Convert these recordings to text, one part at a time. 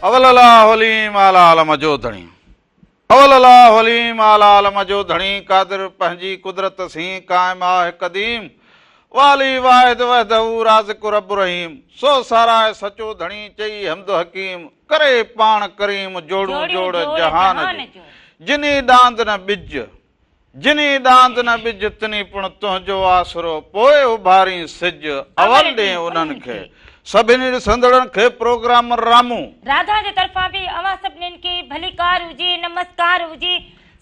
اول الله عليم اعليٰ عالم جو ڌڻي. اول الله عليم اعليٰ عالم جو ڌڻي قادر پنهنجي قدرت سين قائم آهه قديم والي واحد وحده رازق رب رحيم سو ساراهه سچو ڌڻي چئي حمد حڪيم ڪري پاڻ ڪريم جوڙون جوڙ جهان جي جني ڏاند نه ٻج جني ڏاند نه ٻج تني پڻ تنهنجو آسرو پوء اڀارين سج اول ڏين انهن کي سڀني ڏسندڙن کي پروگرام رامون. راڌا جي طرفان به اوهان سڀنين کي ڀليڪار هجي نمسڪار هجي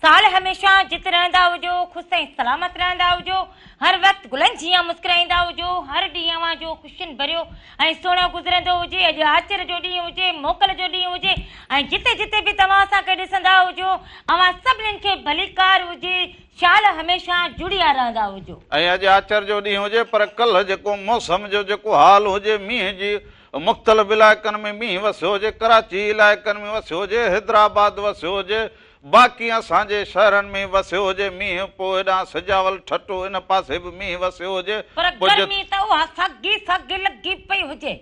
سال هميشه جت رهندا هجو خوش ۽ سلامت رهندا هجو هر وقت گلن جيان مسڪرائيندا هجو هر ڏينهن اوهان جو خوشين ڀريو ۽ سهڻو گذرندو هجي اڄ آچر جو ڏينهن هجي موڪل جو ڏينهن هجي ۽ جتي جتي به توهان اسان کي ڏسندا هجو اوهان سڀنين کي ڀليڪار هجي شال هميشه جڙيا رهندا هجو. ۽ اڄ آچر جو ڏينهن هجي پر ڪلهه جيڪو موسم جو جيڪو حال هجي مينهن جي مختلف علائقن ۾ مينهن وسيو هجي ڪراچي علائقن ۾ وسيو هجي حيدرآباد وسيو هجي باقي اسان جي شهرن ۾ وسيو هجي مينهن پوء هيڏانهن سجاول ٺٽو ان پاسي به مينهن وسيو هجي پر پوء جت. گرمي ته اها ساڳي ساڳي لڳي پئي هجي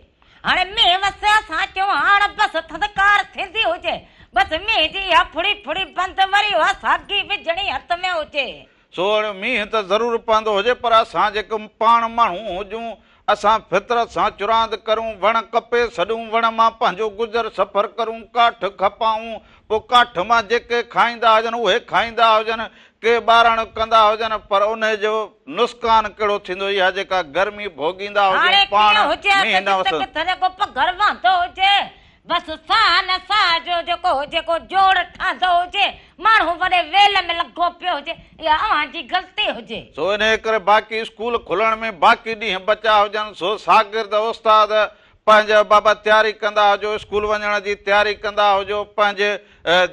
هاڻي مينهن وسي اسان چئون هاڻ بس ٿڌڪار ٿيندي هجي بس مينهن جي اها ڦڙي ڦڙي بند وري اها ساڳي وجهڻي هٿ ۾ هجي. سو اهڙو مينهن ته ضرور پوندو هجي پر اسان جيڪي پاڻ ماڻهو هجون اسان فطرت سان چراند ڪرون وڻ ڪپي سڏون وڻ مان پنهنجو گذر سفر ڪرون ڪاٺ کپائون پوء ڪاٺ مان جيڪي کائيندا هجن اهي کائيندا هجن ڪي ٻارڻ ڪندا هجن پر انهي جو نسقان ڪهڙو ٿيندو اها جيڪا گرمي ڀوڳيندا هجون هاڻي پاڻ ڪيئن هجي مينهن ته نه جت وسندو. ڪٿ رڳو پگهر وهندو هجي بس ساهه نه ساهه جو جيڪو هجي ڪو جوڙ ٺهندو هجي ماڻهو وڏي ويل ۾ لڳو پيو هجي اها اوهان جي غلطي هجي. سو انهي ڪري باقي اسڪول کلڻ ۾ باقي ڏينهن بچا هجن سو شاگرد استاد پنهنجي بابا تياري ڪندا هجو اسڪول وڃڻ جي تياري ڪندا هجو پنهنجي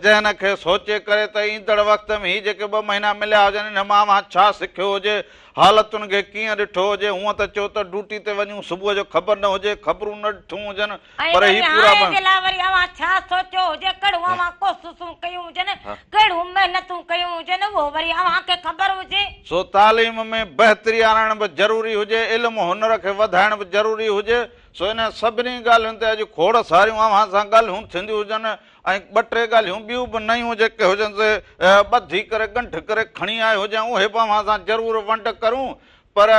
ذهن کي سوچي ڪري ته ايندڙ وقت ۾ هي جيڪي ٻه مهينا مليا هجن انهن مان اوهان ڇا سکيو هجي حالتن کي ڪيئن ڏٺو هجي هونء ته چئو ته ڊوٽي تي وڃون صبح جو خبر نه هجي خبرون نه ڏٺون هجن ۽ پر وري هي پورا هاڻي جي لاء وري اوهان ڇا سوچيو هجي ڪهڙيون اوهان ڪوششون ڪيون هجن ڪهڙيون محنتون ڪيون هجن اهو وري اوهان کي خبر هجي. سو تعليم ۾ بهتري آڻڻ به ضروري هجي، علم هنر کي وڌائڻ به ضروري هجي، سو انهن سڀني ڳالهين تي اڄ کوڙ ساريون اوهان سان ڳالهيون ٿينديون هجن ۽ ٻه ٽي ڳالهيون ٻيون به نيون جيڪي هجن سي ٻڌي ڪري ڳنڍ ڪري کڻي آيو هجان اهي به اوهان سان ضرور ونڊ ڪرون پر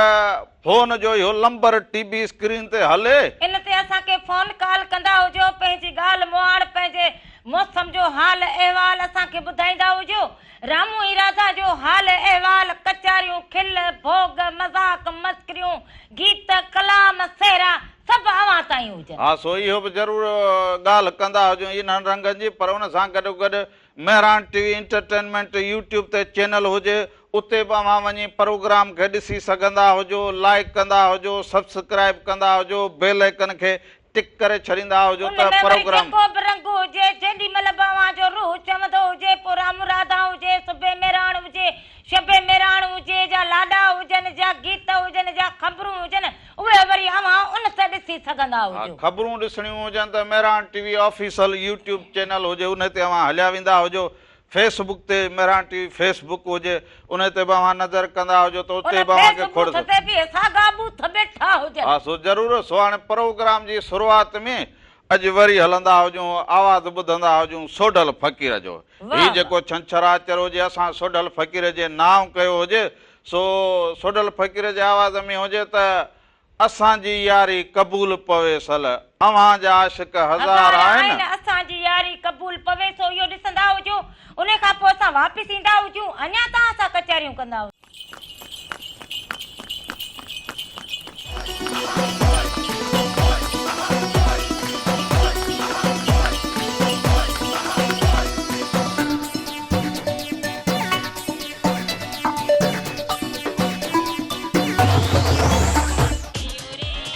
فون جو اهو لمبر ٽي وي اسڪرين تي هلي. ان تي اسان کي فون ڪال ڪندا هجو، پنهنجي ڳالهه مهاڙ، پنهنجي موسم جو حال احوال اسان کي ٻڌائيندا هجو. رامو ۽ راڌا جو حال احوال، ڪچهريون، کل، ڀوڳ، مذاق، مسخريون، گيت، ڪلام، سهرا سڀ اوهان تائين هجن. ها سو اهو به ضرور ڳالهه ڪندا هجون انهن رنگن جي پر ان سان گڏوگڏ Mehran T V entertainment YouTube تي چينل هجي اتي به اوهان وڃي پروگرام کي ڏسي سگهندا هجو لائيڪ ڪندا هجو سبسڪرائيب ڪندا هجو بيل آئيڪن کي ٽڪ ڪري ڇڏيندا هجو ان ته ۾ وري پروگرام. جيڪو به رنگ هجي، جيڏي مهل به اوهان جو روح چوندو هجي، پوء رام راڌا هجي، صبح مهراڻ هجي، شب مهراڻ هجي، جا لاڏا هجن، جا گيت هجن، جا خبرون هجن، اهي وري اوهان ان تي ڏسي سگهندا ها هجو. خبرون ڏسڻيون هجن ته Mehran T V official YouTube channel هجي ان تي اوهان هليا ويندا هجو، فيس بڪ تي Mehran T V Facebook هجي ان تي به اوهان نظر ڪندا هجو ته اتي ان به اوهان فيس کي کوڙ بوٿ تي به ساڳا ٻوٿ ويٺا هجن. ها سو ضرور سو هاڻي پروگرام جي شروعات ۾ اڄ وري هلندا هجون آواز ٻڌندا هجون سوڍل فقير جو هي واهه جيڪو ڇنڇر آچر هجي اسان سوڍل فقير جي نانء ڪيو هجي سو سوڍل فقير جي آواز ۾ هجي ته اسان جي ياري قبول پوي سل اوهان جا عاشق هزار هزار آهن. آهن اسان جي ياري قبول پوي سو اهو ڏسندا هجو انهي کان پوء اسان واپس ايندا هجون اڃا توهان سان ڪچهريون ڪندا هجون.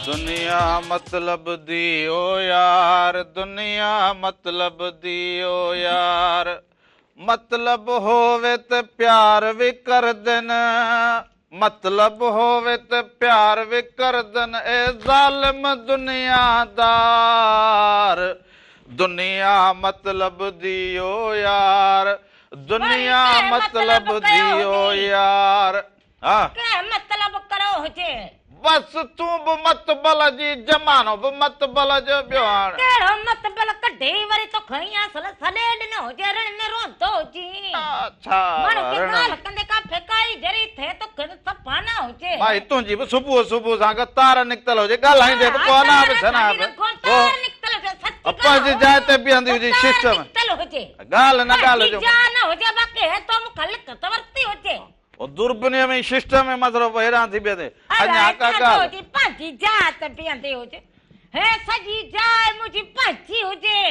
دنيا مطلب the او يار دنيا مطلب the او يار مطلب هووي ته پيار وي ڪردن مطلب هووي ته پيار وي ڪردن اي ظالم دنيا دار دنيا مطلب the او يار وري دنيا ڪنهن مطلب مطلب ڪيو the او هجي. يار ها. ڪنهن مطلب ڪريو هجي. بس تون به متبل جي زمانو به متبل جو ٻيو هاڻ. ڪهڙو متبل ڪڍي وري توکي ائين اصل سڏي ڏنو هجي رڻ ۾ روئندو هجين. اڇا ماڻهو کي رڻ. ڳالهه ڪندي ڪا ڦيڪائي ذري ٿئي توکي ته صفا نه هجي. ڀائي تنهنجي به صبح صبح سان ڪا تار نڪتل هجي ڳالهائيندي به ڪو انا به سنا به تار نڪتل هجي سچ ڳالهه پنهنجي جاء تي بيهندي هجي تار شش ۾. نڪتل هجي. ڳالهه نه ڳالهه جو. پنهنجي جاء نه هجي باقي هي تو مون کان لڪ ته ورتي هجي. او دوربينيء ۾ ششٽ ۾ مطلب هيڏانهن ٿي بيهندي اڃا ڪا ڳالهه. هجي پنهنجي جاء تي بيهندي هجي هي سڄي جاء منهنجي پنهنجي هجي.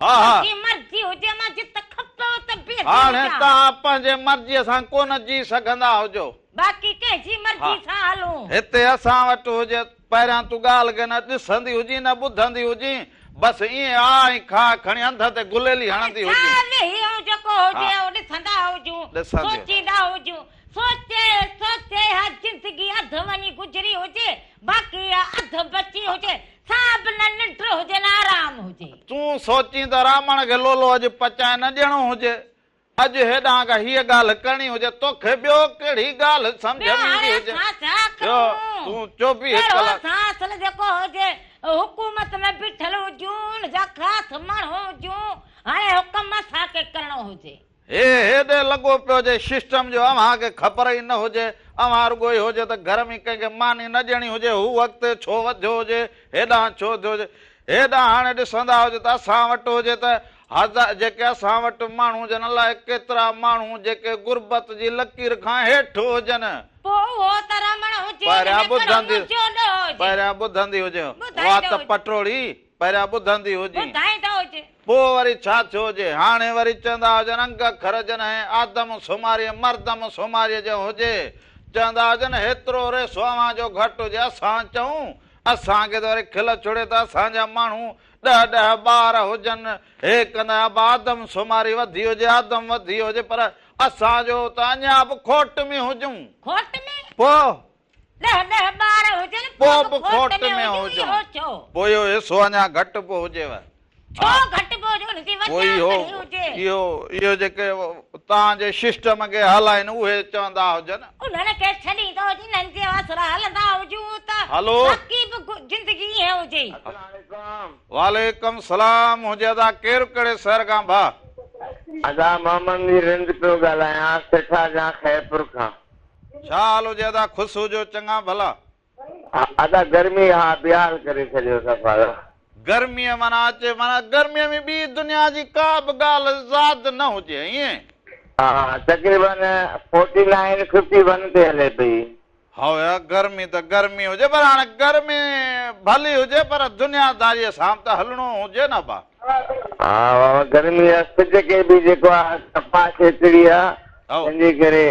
ها ها. منهنجي مرضي هجي مان جت کپي ات بيهندي هاڻي هجان. توهان پنهنجي مرضيء سان ڪونه جي سگهندا هجو. باقي ڪنهن جي مرضي سان هلون. هتي اسان وٽ هجي پهريان تون ڳالهه کي نه ڏسندي هجين نه ٻڌندي هجين بس ائين آ ۽ کاء کڻي هنڌ تي گليلي هڻندي ڇا هجين. ويهي آئون جيڪو هجي اهو ڏسندا هجون ڏسندي. سوچيندا هجون سوچي سوچي اها زندگي اڌ وڃي گذري هجي باقي اها اڌ بچي هجي سا به نه ننڊ هجي نه آرام هجي. تون سوچين ته رامڻ کي لولو اڄ پچائي نه ڏيڻو هجي، اڄ هيڏانهن کان هيء ڳالهه ڪرڻي هجي، توکي ٻيو ڪهڙي ڳالهه ٻيو سمجهه ۾ هاڻي ايندي هجي. اسان ڇا ٻيو ڪريون؟ تون 24 ڪهڙو ڪلاڪ. اسان اصل جيڪو هجي حڪومت ۾ بيٺل هجون، ان جا خاص ماڻهو هجون، هاڻي حڪم اسان کي ڪرڻو هجي. هي هيڏي لڳو پيو هجي سسٽم جو اوهان کي خبر ئي نه هجي، اوهان رڳو اهو هجي ته گهر ۾ ڪنهن کي ماني نه ڏيڻي هجي، هو اڳتي ڇو وڌيو هجي، هيڏانهن ڇو ٿيو هجي، هيڏانهن هاڻي ڏسندا هجو ته اسان وٽ هجي ته هزار جيڪي اسان وٽ ماڻهو هجن الائي ڪيترا ماڻهو جيڪي غربت جي لڪير کان هيٺ هجن. پوء اهو ته رمڻ هجي ان پهريان ۾ ڪهڙو ٻڌندي منهنجو ڏوهه هجي. پهريان ٻڌندي هجي ٻڌائيندو وات هجي. پٽوڙي پهريان ٻڌندي هجي. ٻڌائيندو هجي. پوء وري ڇا ٿيو هجي؟ هاڻي وري چوندا هجن انگ اکر جڏهن آدم سماريء مردم سماريء جو هجي. چوندا هجن هيترو ريسو اوهان جو گهٽ هجي. اسان چئون اسان کي ته وري کل ڇڙي ته اسان جا ماڻهو ڏهه ڏهه ٻار هجن. هي ڪندا ابا آدم سماري وڌي هجي آدم وڌي هجي پر اسان جو ته اڃا به کوٽ ۾ هجون. کوٽ ۾؟ پوء؟ ڏهه ڏهه ٻار هجن پوء پوء به به کوٽ کوٽ ۾ ۾ هجون هجون. اهو ڇو؟ پوء اهو حصو اڃا گهٽ به هجيو. ڇو گهٽ به هجي ان جي پوء وجهه اهو ڪهڙي هجي؟ اهو اهو جيڪي توهان جي سسٽم کي هلائين اهي چوندا هجن. انهن کي ڇڏيندو هجي انهن جي آسرا هلندا هجون ته هلو. باقي به زندگي ائين هجي. السلام عليڪم. وعليڪم سلام هجي ادا ڪير ڪهڙي شهر کان ڀاء. ادا محمد مير رند پيو ڳالهايان سيٺا جان خيرپور کان. ڇا حال هجي ادا خوش هجو چڱا ڀلا. ادا گرمي ها بيحال ڪري ڇڏيو صفا. گرميء معنيٰ اچي معنيٰ گرميء ۾ ٻي دنيا جي ڪا به ڳالهه زاد نه هجي ائين. ها تقريبن فورٽي نائين ففٽي ون تي هلي پئي. هائو يار گرمي ته گرمي هجي پر هاڻي گرمي ڀلي هجي پر دنيا داريء سان به ته هلڻو هجي نه ڀا. ها بابا گرمي آ سج کي به جيڪو آ تپاش ايتري آ هائو. تنهن جي ڪري.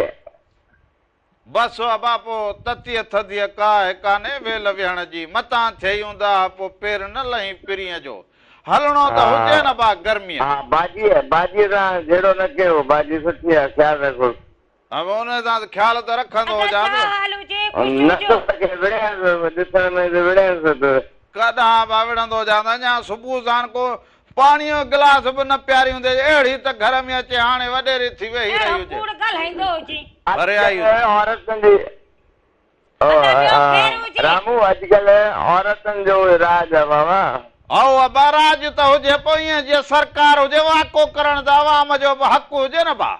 بس ابا پوء تتيء ٿڌيء ڪاهه ڪانهي ويل ويهڻ جي، متان ٿئي اونداهه پوء پير نه لهين پرينء جو. هلڻو ته هجي نه با گرميء. ها باجيء باجيء سان جهيڙو نه ڪيو باجي سٺي آ خيال رکوس. ها ان سان ته خيال ته رکندو ادا هجان ڇا نه. حال هجي خوش نه هجو. ته کي وڙهيانس ڏسڻ ۾ ته وڙهيانس ته. ڪڏهن به وڙهندو هجان ته اڃا صبح ساڻ ڪو پاڻيء جو گلاس به نه پياري هوندي هجي، اهڙي ته گهر ۾ اچي هاڻي وڏيري ٿي ويهي اهڙو رهي هجي. ڪوڙ ڳالهائيندو هجي. ڀري آئي اڄڪلهه هجي. عورتن جي ادا ٻيو خير هجي. رامو اڄڪلهه عورتن جو راڄ آ بابا. هائو ابا راڄ ته هجي پوء ائين جيئن سرڪار هجي واڪو ڪرڻ ته عوام جو به حق هجي نه ڀاء.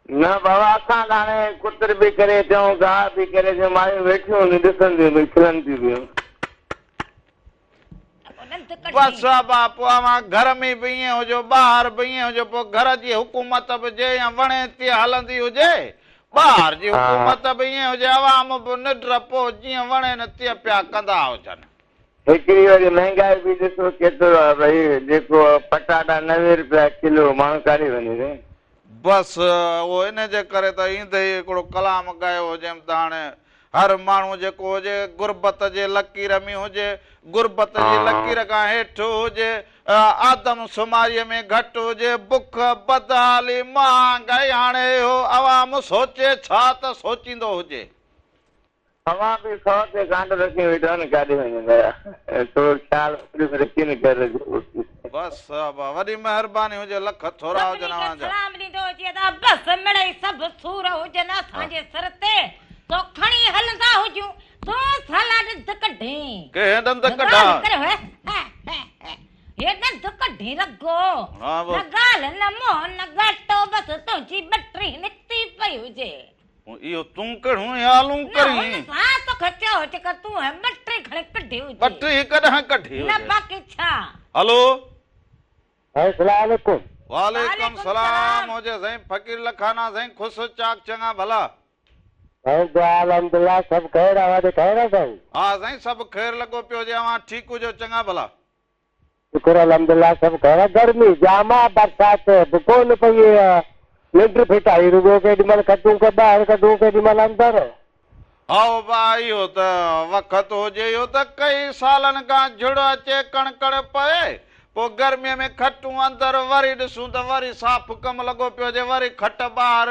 نه بابا اسان ته هاڻي ڪتر به ڪري اچون گاهه به ڪري اچون مايون ويٺيون هونديون ڏسنديون پيون کلن ٿيون پيون. بس ابا پوء اوهان گهر ۾ به ائين هجو ٻاهر به ائين هجو پوء گهر جي حڪومت به جيئن وڻي تيئن هلندي هجي ٻاهر جي حڪومت به ائين هجي عوام به نڊ پوء جيئن وڻين تيئن پيا ڪندا هجن. هڪڙي وري مهنگائي به ڏسو ڪيترو آهي ڀئي جيڪو پٽاٽا 90 رپيا ڪلو ماڻهو ڪاڏي وڃي سائين. بس اهو ان جي ڪري ته ايندي ئي هڪڙو ڪلام ڳايو هجيم ته هاڻي هر ماڻهو جيڪو هجي غربت جي لڪير ۾ هجي، غربت جي لڪير کان هيٺ هجي، آدم شماريء ۾ گهٽ هجي، بک، بدحالي، مهانگائي هاڻي اهو عوام سوچي ڇا ته سوچيندو هجي. اوهان به سو تي ڪانڊ رکي ويٺا آهيو نه ڪاڏي وڃو پيا ٿورو خيال رکي نه ڪر جو. بس ابا وڏي مهرباني هجي لک ٿورا سڀني هجن کي اوهان جا. سلام ڏيندو هجي ادا بس مڙئي سڀ سور هجن اسان جي سر تي سو کڻي هلندا هجون. تون سالا ڏند ڪڍين. ڪنهن ڏند ڪڍان؟ هي ڏند ڪڍين رڳو. نه ڳالهه نه منهن نه ڳاٽو بس تنهنجي ٻٽري نڪتي پئي هجي. اهو تون ڪهڙيون ڳالهيون ڪرين؟ نه هن سان توکي چيو جيڪر تون هي ٻٽري کڻي ڪڍي هجي. ٻٽري ڪڏهن ڪڍي هجي؟ نه باقي ڇا؟ هلو. السلام عليڪم. وعليڪم سلام هجي سائين فقير لکانا سائين خوش چاڪ چڱا ڀلا. سائين دعا الحمدلله سڀ خير اوهان ڏي خير آ سائين. ها سائين سڀ خير لڳو پيو هجي اوهان ٺيڪ هجو چڱا ڀلا. شڪر الحمدلله سڀ خير آ گرمي جام آ برسات به ڪون پئي آ ننڊ ڦٽائي رڳو ڪيڏي مهل کٽون ڪه ٻاهر ڪڍون ڪيڏي مهل اندر. هائو ڀاء اهو ته وقت هجي اهو ته ڪئي سالن کان جھڙ اچي ڪڻڪڙ پئي پوء گرمي ۾ کٽون اندر وري ڏسون ته وري صاف ڪم لڳو پيو هجي وري کٽ ٻاهر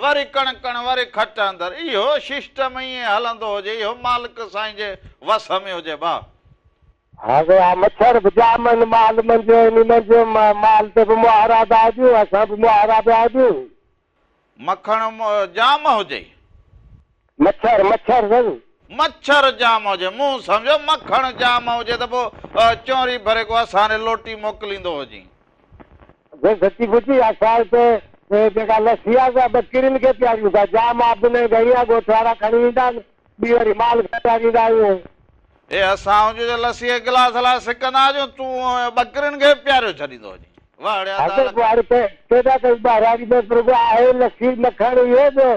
وري ڪڻڪڻ وري کٽ اندر اهو ششٽم ائين هلندو هجي اهو مالڪ سائين جي وس ۾ هجي ڀاء. ها سائين ها مڇر به جام آهن مال منجهه انهي منجهه مال تي به مهارا پيا ڏيون اسان به مهارا پيا ڏيون. مکڻ جام هجي. مڇر مڇر سائين. مڇر جام هجي مون سمجهيو مکڻ جام هجي ته پوء چونري ڀري ڪو اسان ڏي لوٽي موڪليندو هجين. سائين سچي پچي اسان هتي جيڪا لسي آ سا ٻڪرين کي پياريون ٿا جام آ به نه گهڻي آ ڳوٺ وارا کڻي ويندا آهن ٻي وري مال کي پياريندا آهيون. اي اسان هجون جو لسيء جي گلاس لاء سڪندا هجون، تون ٻڪرين کي به پياريو ڇڏيندو هجين. واهه ڙي ادا حضرت لک. واري ته ڪيڏا ڪئي ٻهراڙي ۾ به رڳو آهي لسي مکڻ اهو به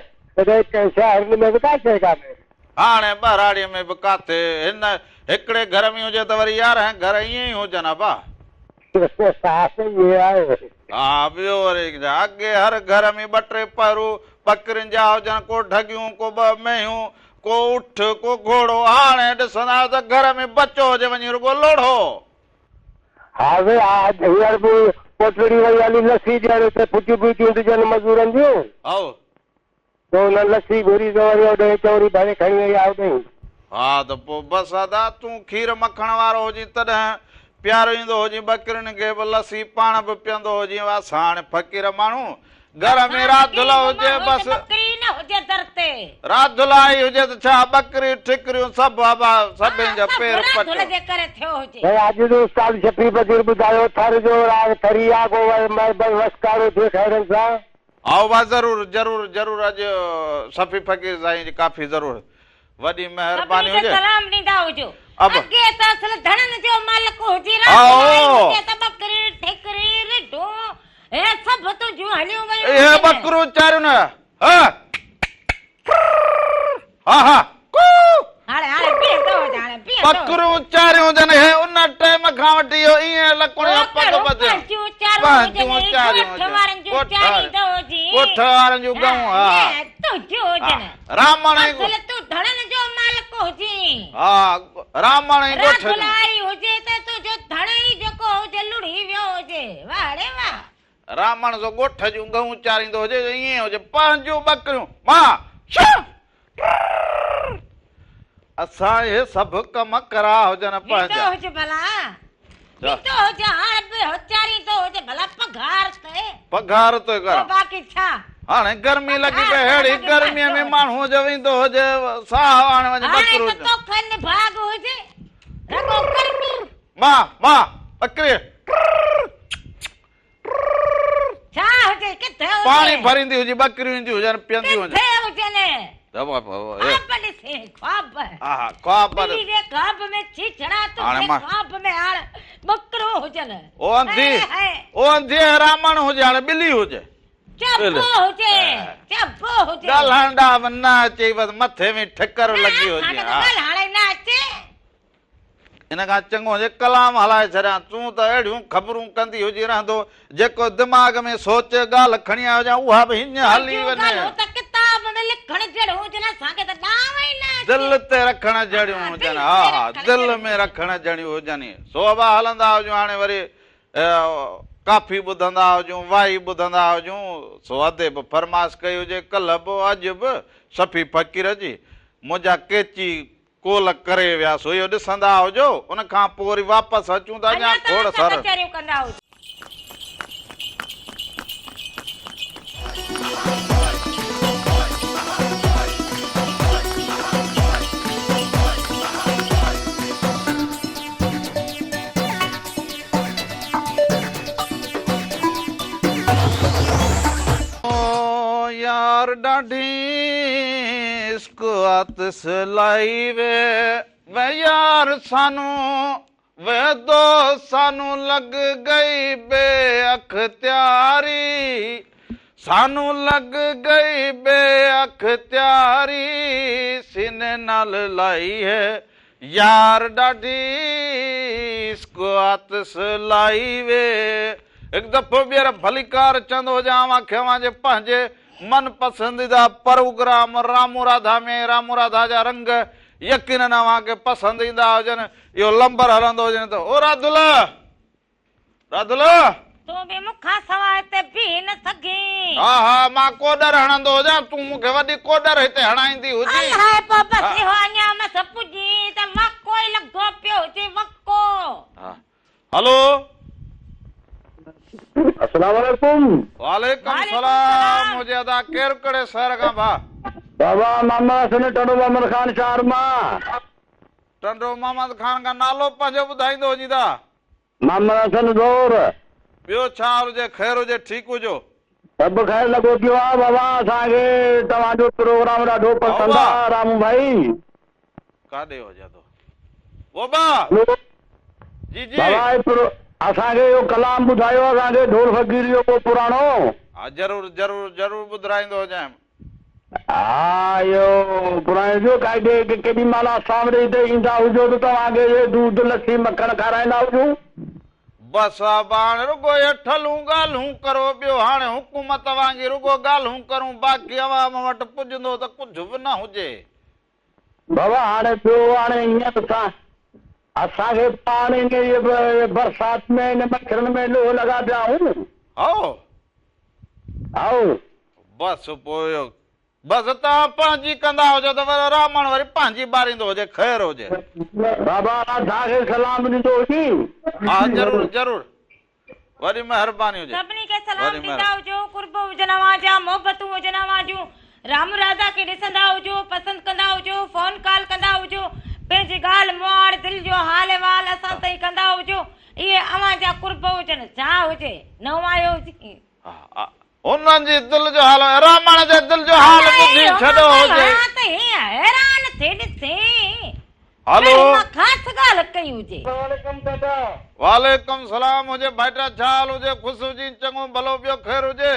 ته شهرن ۾ به ڪا شيء ڪانهي. هاڻي ٻهراڙيء ۾ به ڪاٿي هن هڪڙي گهر ۾ هجي ته وري 11 گهر ائين ئي هجن ابا. ها سائين اهي آهي. ها ٻيو وري ڇا اڳي هر گهر ۾ ٻه ٽي پهرو ٻڪرين جا هجن ڪو ڍڳيون ڪو ٻه مينهيون ڪو اٺ، ڪو گهوڙو، هاڻي ڏسندا آهيو ته گهر ۾ بچو هجي وڃي رڳو لوڙهو. ها سائين ها هينئر به ڪوٽڙي وئي هلي لسي ڏيڻ اتي ڦٽيون پيون چونڊجن مزورن جون. هائو. سو انهن لسي گهري سو وري اوڏهين چونري ڀري کڻي وئي آ اوڏهين. ها ته پوء بس ادا تون کير مکڻ وارو هجين تڏهن پياريندو هجين ٻڪرين کي به لسي پاڻ به پيئندو هجين اسان هاڻي فقير ماڻهو گهر ۾ راڌل هجي بس. راڌل آئي هجي ته ڇا ٻڪري ٺڪريون سڀ ابا سڀين جا پير پٽيو. سائين اڄ جو استاد شفيع فقير ٻڌايو ٿر جو راڳ ٿري آگو وسڪارو ٿئي خيرن سان. هائو با ضرور ضرور ضرور اڄ شفيع فقير سائين جي ڪافي ضرور وڏي مهرباني سڀني کي هجي. سلام ڏيندا هجو. اب. اڳي ته اصل ڌڻن جو مالڪ هجي راڌل آئي هائو. هجي ته ٻڪري ٺڪري رڍون اهي سڀ تنهنجون هليون ويون اهي هجن. ٻڪريون چاريون نه ها ها ها ڪو. هاڻي هاڻي بيهندو هجي هاڻي بيهندو هجي. ٻڪريون چاريون هجن اهي ان ٽيم کان وٺي اهو ائين لڪڻ جو پڳ ٻڌيو. پنهنجون چاريون هجن پنهنجون چاريون ڳوٺ هجن وارن جون ڳوٺ چاريندو هجين. ڳوٺ وارن جون ڳئون ها. اهي تنهنجون هجن. رامڻ ۽ اصل تون ڌڻن جو مالڪ هجين. ها رامڻ ۽ ڳوٺ جو. راڌل آئي هجي ته تنهنجو ڌڻ ئي جيڪو هجي لڙهي ويو هجي. واهه ڙي واهه. رامڻ سو ڳوٺ جون ڳئون چاريندو هجي جو ائين هجي پنهنجون ٻڪريون مان شا ٽرر اسان اهي سڀ ڪم ڪرا هجن ويندو پنهنجا. هجي ڀلا ويندو هجي هاڻ به چاريندو هجي ڀلا پگهار تي. پگهار تي ڪر. پوء باقي ڇا. هاڻي گرمي لڳي پئي ههڙي گرميء ۾ ماڻهو جو ويندو هجي ساهه هاڻي وڃي هاڻي ٻڪرو ته توکي نڀاڳ هجي رڳو گرمي. مان مان ٻڪري ڇا هجي ڪٿي هجي. پاڻي ڀريندي هجي ٻڪريون اينديون هجن پيئنديون هجن. ڪٿي هجن. خواب ڏسين خواب. ها خواب ٻلي جي خواب ۾ ڇيڇڙا تنهنجي خواب ۾ هاڻ ٻڪريون هجن. او انڌي او انڌي حرامڻ هجي هاڻي ٻلي هجي. چٻو هجي چٻو هجي. ڳالهائڻ ڏانهن به نه اچي بس مٿي ۾ ٺڪر لڳي هجي. نه اسان کي ته ڳالهائڻ ئي نه اچي. ان کان چڱو هجي ڪلام هلائي ڇڏيان. تون ته اهڙيون خبرون ڪندي هجين رهندو، جيڪو دماغ ۾ سوچ ڳالهه کڻي آيو هجان اها به هينئن هلي تنهنجون وڃي. ڳالهيون ته ڪتاب ۾ لکڻ جهڙيون هجن، اسان کي ته ڏانء ئي نه اچي. دل تي رکڻ جهڙيون هجن. ها ها دل ۾ رکڻ جهڙيون هجن. سو ابا هلندا هجون هاڻي وري ڪافي ٻڌندا هجون، وائي ٻڌندا هجون. سو ادي به فرمائش ڪئي هجي ڪلهه به اڄ به شفيع فقير جي منهنجا ڪيچي ڪول ڪري ويا سو اهو ڏسندا هجو ان کان پوء وري واپس اچون ته اڃا اڃا کوڙ توهان سان سر. ڪچهريون ڪندا هجو. يار ڏاڍي عشق آتش لائي وي وي يار سانون وي دوست سانون لڳ گئي بي اختياري سانون لڳ گئي بي اختياري سيني نال لائي هي يار ڏاڍي عشق آتش لائي وي. هڪ دفعو ٻيهر ڀليڪار چوندو هجان اوهان کي اوهان جي پنهنجي من پسنديده پروگرام رامو راڌا ۾ رامو راڌا جا رنگ يقينن اوهان کي پسند ايندا هجن اهو لمبر هلندو هجين ته او راڌل! راڌل! تون به مون کان سواء هتي بيهي نه سگهين. ها ها مان ڪوڏر هڻندو هجان، تون مون کي وڏي ڪوڏر هتي هڻائيندي هجين. الائي پوء بس اهو اڃا مس پڄي ته وقو ئي لڳو پيو هجي وقو. ها هلو. السلام عليڪم. وعليڪم سلام هجي ادا ڪير ڪهڙي شهر کان ڀاء. بابا محمد حسن ٽنڊو محمد خان شهر مان. ٽنڊو محمد خان کان نالو پنهنجو ٻڌائيندو هجين ته. محمد حسن زور. ٻيو ڇا حال هجي خير هجي ٺيڪ هجو. سڀ خير لڳو پيو آ بابا اسان کي توهان جو پروگرام ڏاڍو پسند آ رامو ڀائي. ڪاڏي هجي ادو بابا جي جي. بابا اسان کي اهو ڪلام ٻڌايو اسان کي ڍول فقير جو ڪو پراڻو. ها ضرور ضرور ضرور ٻڌرائيندو هجانء. ها اهو پراڻي جو ڪائي ڪيڏي مهل اسان وٽ هتي ايندا هجو ته توهان کي اهي دوڌ لسي مکڻ کارائيندا هجون. بس ابا هاڻي رڳو اهي ٺلهون ڳالهون ڪرو ٻيو هاڻي حڪومت وانگي رڳو ڳالهون ڪرون باقي عوام وٽ پڄندو ته ڪجهه به نه هجي. بابا هاڻي ٻيو هاڻي ائين ته اسان کي پاڻ انهيء برسات ۾ هن مڇرن ۾ لوهه لڳا پيا آهيون. هائو. هائو. بس پوء بس توهان پنهنجي ڪندا هجو ته وري رامڻ وري پنهنجي ٻاريندو هجي خير هجي. بابا راڌا کي سلام ڏيندو هجين. ها ضرور ضرور وڏي مهرباني هجي. سڀني کي سلام وڏي ڏيندا هجو قرب هجن اوهان جا محبتون هجن اوهان جون رام راڌا کي ڏسندا هجو پسند ڪندا هجو فون ڪال ڪندا هجو پنهنجي ڳالهه مهاڙ دل جو حال احوال اسان تائين ڪندا هجو اهي اوهان جا قرب هجن ڇا هجي نئون آيو هجين. هنن جي دل جو حال رامڻ جي دل جو حال ٻڌي ڇڏيو هجي. ته هيئن حيران ٿي ڏسين. هلو. مان خاص ڳالهه ڪئي هجي. وعليڪم چاچا. وعليڪم سلام هجي ڀائٽا ڇا حال هجي خوش هجين چڱو ڀلو ٻيو خير هجي.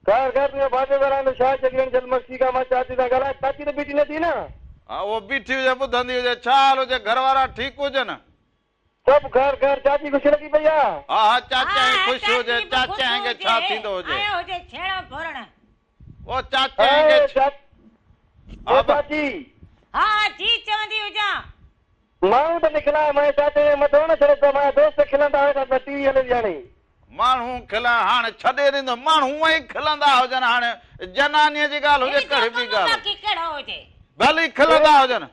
خير خير تنهنجو ڀائٽيو ڳالهائيندو شاهه جڳيڻ جل مگسي کان مان چاچي سان ڳالهايان چاچي ته بيٺي نه ٿي نه. ها اهو بيٺي هجي ٻڌندي هجي ڇا حال هجي گهر وارا ٺيڪ هجن. سڀ خير خير چاچي خوش لڳي پئي آ. ها ها چاچائين خوش هجي چاچائين کي ڇا ٿيندو هجي. آيو هجي ڇيڻو ڀورڻ. او چاچائين کي ها چاچي. ها جي چوندي هجان. ماڻهو ته نکلا مين چاچي جي مٿو نه ڇڏي ته مانجا دوست کلندا هيا ته ٽي وي هلي ٿي هاڻي. ماڻهو کلڻ هاڻ ڇڏي ڏيندو ماڻهو هونئن ئي کلندا هجن هاڻي جنانيء جي ڳالهه هجي ڪهڙي ٻي ڳالهه هجي ڀلي کلندا هجن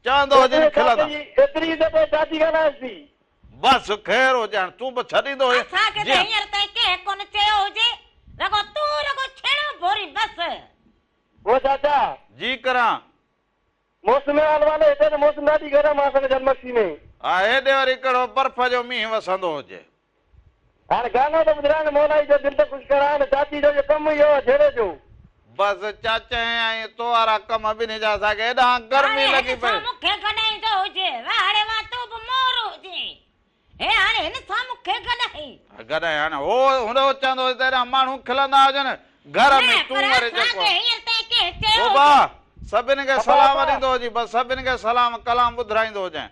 چوندو هجين کلندا. ايتري عزت آهي چاچي ڳالهائيس ٿي. بس خير هجي هاڻ تون به ڇڏيندو هجين اسان کي ته هينئر تائين ڪنهن ڪونه چيو هجي رڳو تون رڳو ڇيڻو ڀوري بس. او چاچا. جي ڪران. موسم حال والي هتي ته موسم ڏاڍي گرم آ اسان جي جلمگسي ۾. ها هيڏي وري ڪهڙو برف جو مينهن وسندو هجي. هاڻ گانو ته ٻڌراء نه مولائي جو دل ته خوش ڪراء نه چاچي جو اهو ڪم ئي اهو آ جهيڙي جو. بس چاچهين ۽ تو وارا ڪم ٻنهي جا اسان کي هيڏانهن گرمي هاڻي لڳي هن پئي. سان مون کي گڏائيندو هجي واهڙي وان تون به مور هجين هي هاڻي هن سان مون کي گڏائين. گڏائين هاڻي هو هن چوندو هجي ته هيڏانهن ماڻهو کلندا هجن گهر ۾ نه تون پر وري اسان جيڪو کي هينئر تائين ڪنهن چيو بابا هجي. سڀني کي سلام ڏيندو هجين بس سڀني کي سلام ڪلام ٻڌرائيندو هجين.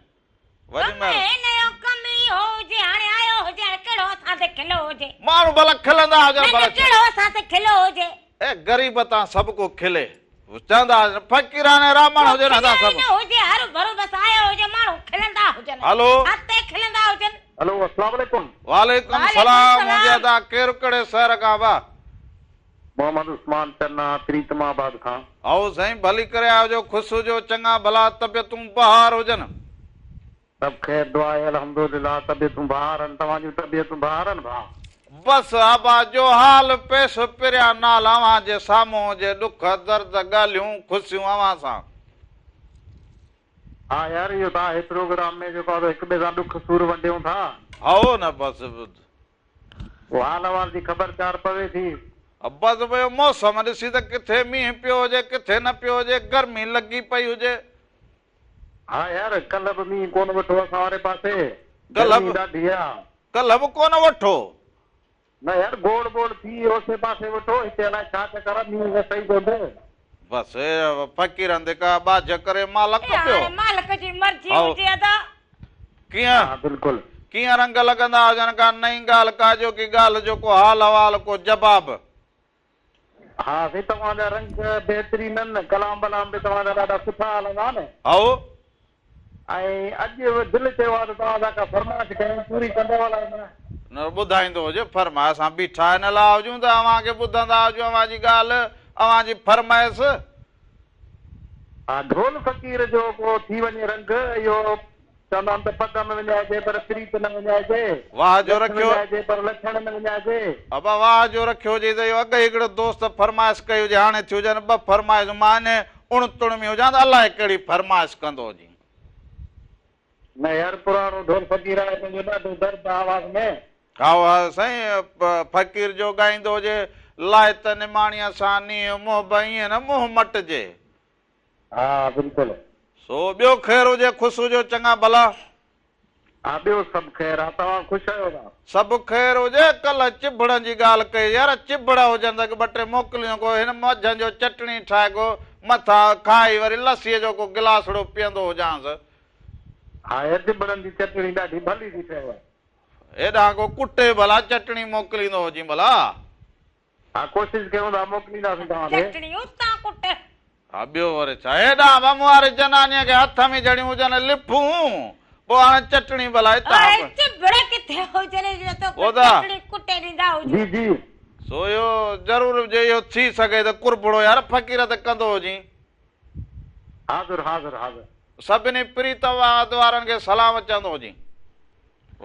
وڏي ڪم مهر. هن جو ڪم ئي اهو هجي هاڻي آيو هجي هاڻي ڪهڙو اسان تي کليو هجي. ماڻهو ڀلا کلندا هجن نه ڀلا نه ڪهڙو اسان تي کليو هجي. اي غريب تان سڀ ڪو کلي. چوندا هجن فقيراڻي رامڻ ڪو هجن هدا کليو ئي سڀ. نه هجي هرو ڀرو بس آيو هجي ماڻهو کلندا هجن. هلو. هتي کلندا هجن. هلو اسلام عليڪم. وعليڪم وعليڪم سلام هجي سلام. ادا ڪير ڪهڙي شهر کان وا. محمد عثمان چنا پريتم آباد کان. هائو سائين ڀلي ڪري آيا هجو خوش هجو چڱا ڀلا طبيعتون بهار هجن. سڀ خير دعا آهي الحمدلله طبيعتون بهار آهن توهان جون طبيعتون بهار آهن ڀاء. بس ابا جو حال پيش پريان نال اوهان جي سامهون هجي ڏک درد ڳالهيون خوشيون اوهان سان. ها يار اهو ته آهي پروگرام ۾ جيڪو آهي سو هڪ ٻئي سان ڏک سور ونڊيون ٿا. هائو نه بس. پوء حال احوال جي خبر چار پوي ٿي. بس اهو موسم ڏسي ته ڪٿي مينهن پيو هجي ڪٿي نه پيو هجي، گرمي لڳي پئي هجي. ها يار ڪلهه به مينهن ڪونه وٺو اسان واري پاسي، ڪلهه گرمي به ڏاڍي آ. ڪلهه به ڪونه وٺو. نه يار گوڙ ٻوڙ ٿي اوسي پاسي وٺو، هتي الائي ڇا چڪر آ، مينهن وسي ئي ڪونه ٿو. بس فقيرن تي ڪا ٻاجهه ڪري مالڪ اي پيو. هاڻي مالڪ جي مرضي هائو. هجي ادا. ڪيئن ها بلڪل. ڪيئن رنگ لڳندا هجن ڪا نئين ڳالهه ڪا اڄوڪي ڳالهه جو ڪو حال احوال ڪو جواب. ها سائين توهان جا رنگ بهترين آهن ڪلام بلام به توهان جا ڏاڍا سٺا هلندا آهن. هائو. ۽ اڄ دل چيو آهي ته توهان سان ڪا فرمائش ڪيون پوري ڪندؤ الائي نه. نه ٻڌائيندو هجي فرمائش اسان بيٺا ان لاء هجون ته اوهان کي ٻڌندا هجون اوهان جي ڳالهه اوهان جي فرمائش. ها ڍول فقير جو ڪو ٿي وڃي رنگ اهو چوندا آهن ته پڳ ۾ وڃائجي پر پريت نه وڃائجي، واهه جو لڇ رکيو. وڃائجي پر لڇڻ نه وڃائجي. ابا واهه جو رکيو هجي ته اهو اڳ ئي هڪڙو دوست فرمائش ڪئي هجي هاڻي ٿيون هجن ٻه فرمائشون مان انهي اڻ تڻ ۾ هجان ته الائي ڪهڙي فرمائش ڪندو هجين. نه يار پراڻو ڍول فقير آهي تنهنجو ڏاڍو درد آ آواز ۾. هائو ها سائين فقير جو ڳائيندو هجي لاء ته نماڻيء سان نينهن منهن به ائين نه منهن مٽجي. ها بلڪل. سو ٻيو خير هجي خوش هجو چڱا ڀلا. ها ٻيو سڀ خير آ توهان خوش آهيو ٿا. سڀ خير هجي ڪلهه چڀڙن جي ڳالهه ڪئي يار چڀڙ هجن ته ٻه ٽي موڪليون ڪو هن منجهند جو چٽڻي ٺاهي ڪو مٿان کائي وري لسيء جو ڪو گلاسڙو پيئندو هجانس. ها يار چڀڙن جي چٽڻي ڏاڍي ڀلي ٿي ٺهي. هيڏانهن ڪو ڪٽي ڀلا چٽڻي موڪليندو هجين ڀلا. ها ڪوشش ڪيون ٿا موڪلينداسين توهان ڏي. چٽڻي اتان ڪٽ. ها ٻيو وري ڇا هيڏانهن به مون واري جنانيء کي هٿ ۾ جهڙيون هجن لڦون پوء هاڻي چٽڻي ڀلا هتان اڙي به. چڀڙ ڪٿي هجن جو توکي ادا. چٽڻي ڪٽي ڏيندا هجون. جي جي. سو اهو ضرور جي اهو ٿي سگهي ته قربڙو يار فقير ته ڪندو هجين. حاضر حاضر حاضر. سڀني پريت وارن کي سلام چوندو هجين.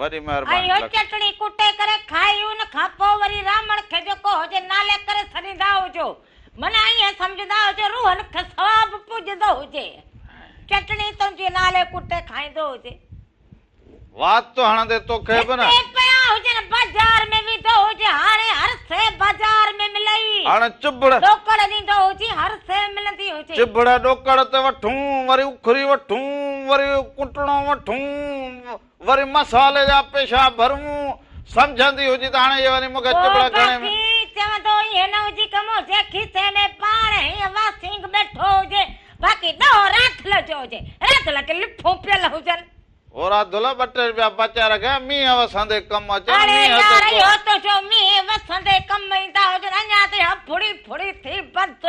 وڏي ۽ مهرباني اهو لک. چٽڻي ڪٽي ڪري کائي ان کان پوء وري رامڻ کي جيڪو هجي نالي ڪري سڏيندا هجو معنيٰ ائين سمجهندا هجو روحن کي ثواب پڄندو هجي چٽڻي تنهنجي نالي ڪٽي کائيندو هجي. وات هڻندي توکي به نه. هتي پيا هجن بازار ۾ ويندو هجي هاڻي هر شيء بازار ۾ ملئي. هاڻي چڀڙ. ڏوڪڙ ڏيندو هجي هر شيء ملندي هجي. چڀڙ ڏوڪڙ تي وٺون وري اکري وٺون وري ڪٽڻو وٺون وري مصالحي جا پيسا ڀرون سمجهندي هجي ته هاڻي هي وري مون کي پوء چڀڙ گهڻي ۾. باقي چوندو ائين نه هجي ڪه منهنجي کيسي ۾ پاڻ هيئن واسينگ ٻيٺو هجي باقي ڏوهه راڌل جو هجي راڌل کي لڦون پيل هجن. او راڌل ٻه ٽي رپيا بچائي رکيا مينهن وسندي ڪم اچن اڙي مينهن ته يار ڪو. اهو تنهنجو مينهن وسندي ڪم ايندا هجن اڃا ته اها ڦڙي ڦڙي ٿي بند.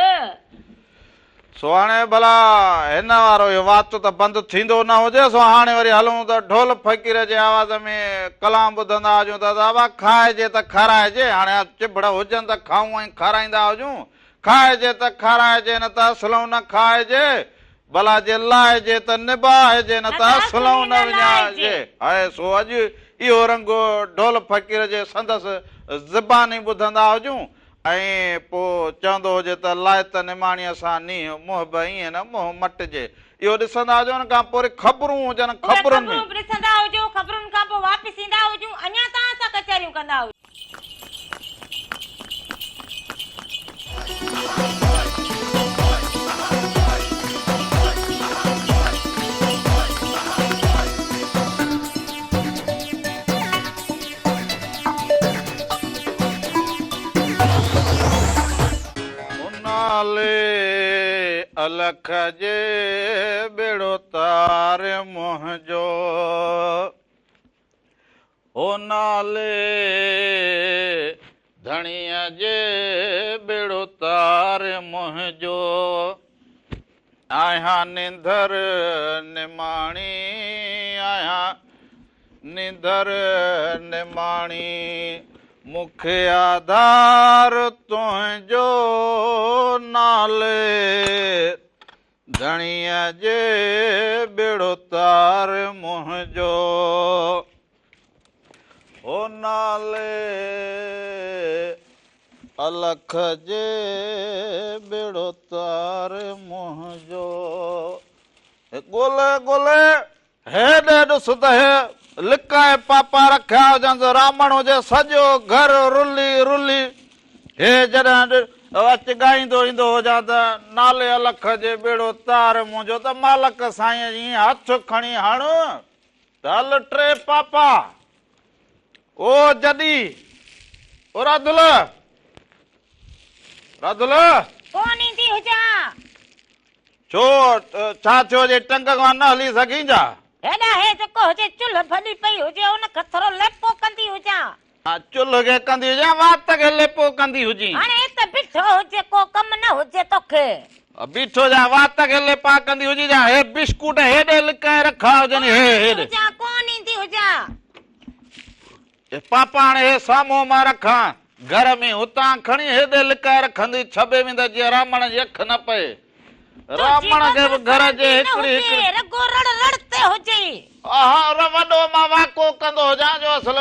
سو هاڻي ڀلا هن وارو اهو وات ته بند ٿيندو نه هجي سو هاڻي وري هلون ته ڍول فقير جي آواز ۾ ڪلام ٻڌندا هجون ته ابا کائجي ته کارائجي هاڻي چڀڙ هجن ته کائون ۽ کارائيندا هجون کائجي ته کارائجي نه ته اصلئون نه کائجي ڀلا جي لائجي ته نباهجي نه ته اصلئون نه وڃائجي. هاء سو اڄ اهو رنگ ڍول فقير جي سندس زباني ٻڌندا هجون ۽ پوء چوندو هجي ته لاء ته نماڻيء سان نينهن منهن به ائين نه منهن مٽجي. اهو ڏسندا هجون ان کان پوء وري خبرون هجن اهي خبرن ۾. خبرون به ڏسندا هجون خبرن کان پوء واپس ايندا هجون اڃا توهان سان ڪچهريون ڪندا هجون. نالي الک جي ٻيڙو تار منهنجو او نالي ڌڻيء جي ٻيڙو تار منهنجو آهيان نندر نماڻي آهيان نندر نماڻي مون کي آڌار تنهنجو نالي ڌڻيء جي ٻيڙو تار منهنجو او نالي الک جي ٻيڙو تار منهنجو. ڳولي ڳولي هيڏي ڏس ته هي لڪائي پاپا رکيا هجنس، رامڻ هجي سڄو گهر رلي رلي. هي جڏهن اچ ڳائيندو ايندو هجان ته نالي الک جي ٻيڙو تار منهنجو ته مالڪ سائينء جي هٿ کڻي هڻ ته هل ٽي پاپا او جڏي او راڌل راڌل. ڪونه ايندي هجان. ڇو ڇا ٿيو جي ٽنگ کان نه هلي سگهين ڇا؟ هيڏا هي جيڪو هجي چلهه ڀڄي پئي هجي ان کي ٿورو ليپو ڪندي هجان. ها چلهه کي ڪندي هجين وات کي ليپو ڪندي هجين. هاڻي ته بيٺو هجي ڪو ڪم نه هجي توکي. بيٺو هجان وات کي ليپا ڪندي هجين جا هي بسڪوٽ هيڏي لڪائي رکا هجن هي هيڏي. هجان ڪون ايندي هجان. هي پاپا هاڻي هي سامهون مان رکان گهر ۾ هتان کڻي هيڏي لڪائي رکندي ڇٻي ويندس جيئن رامڻ جي اک نه پئي. رامڻ کي به گهر جي هڪڙي هڪڙي. رڳو رڙ رڙ تي هجي. اها وڏو مان واڪو ڪندو هجان جو اصل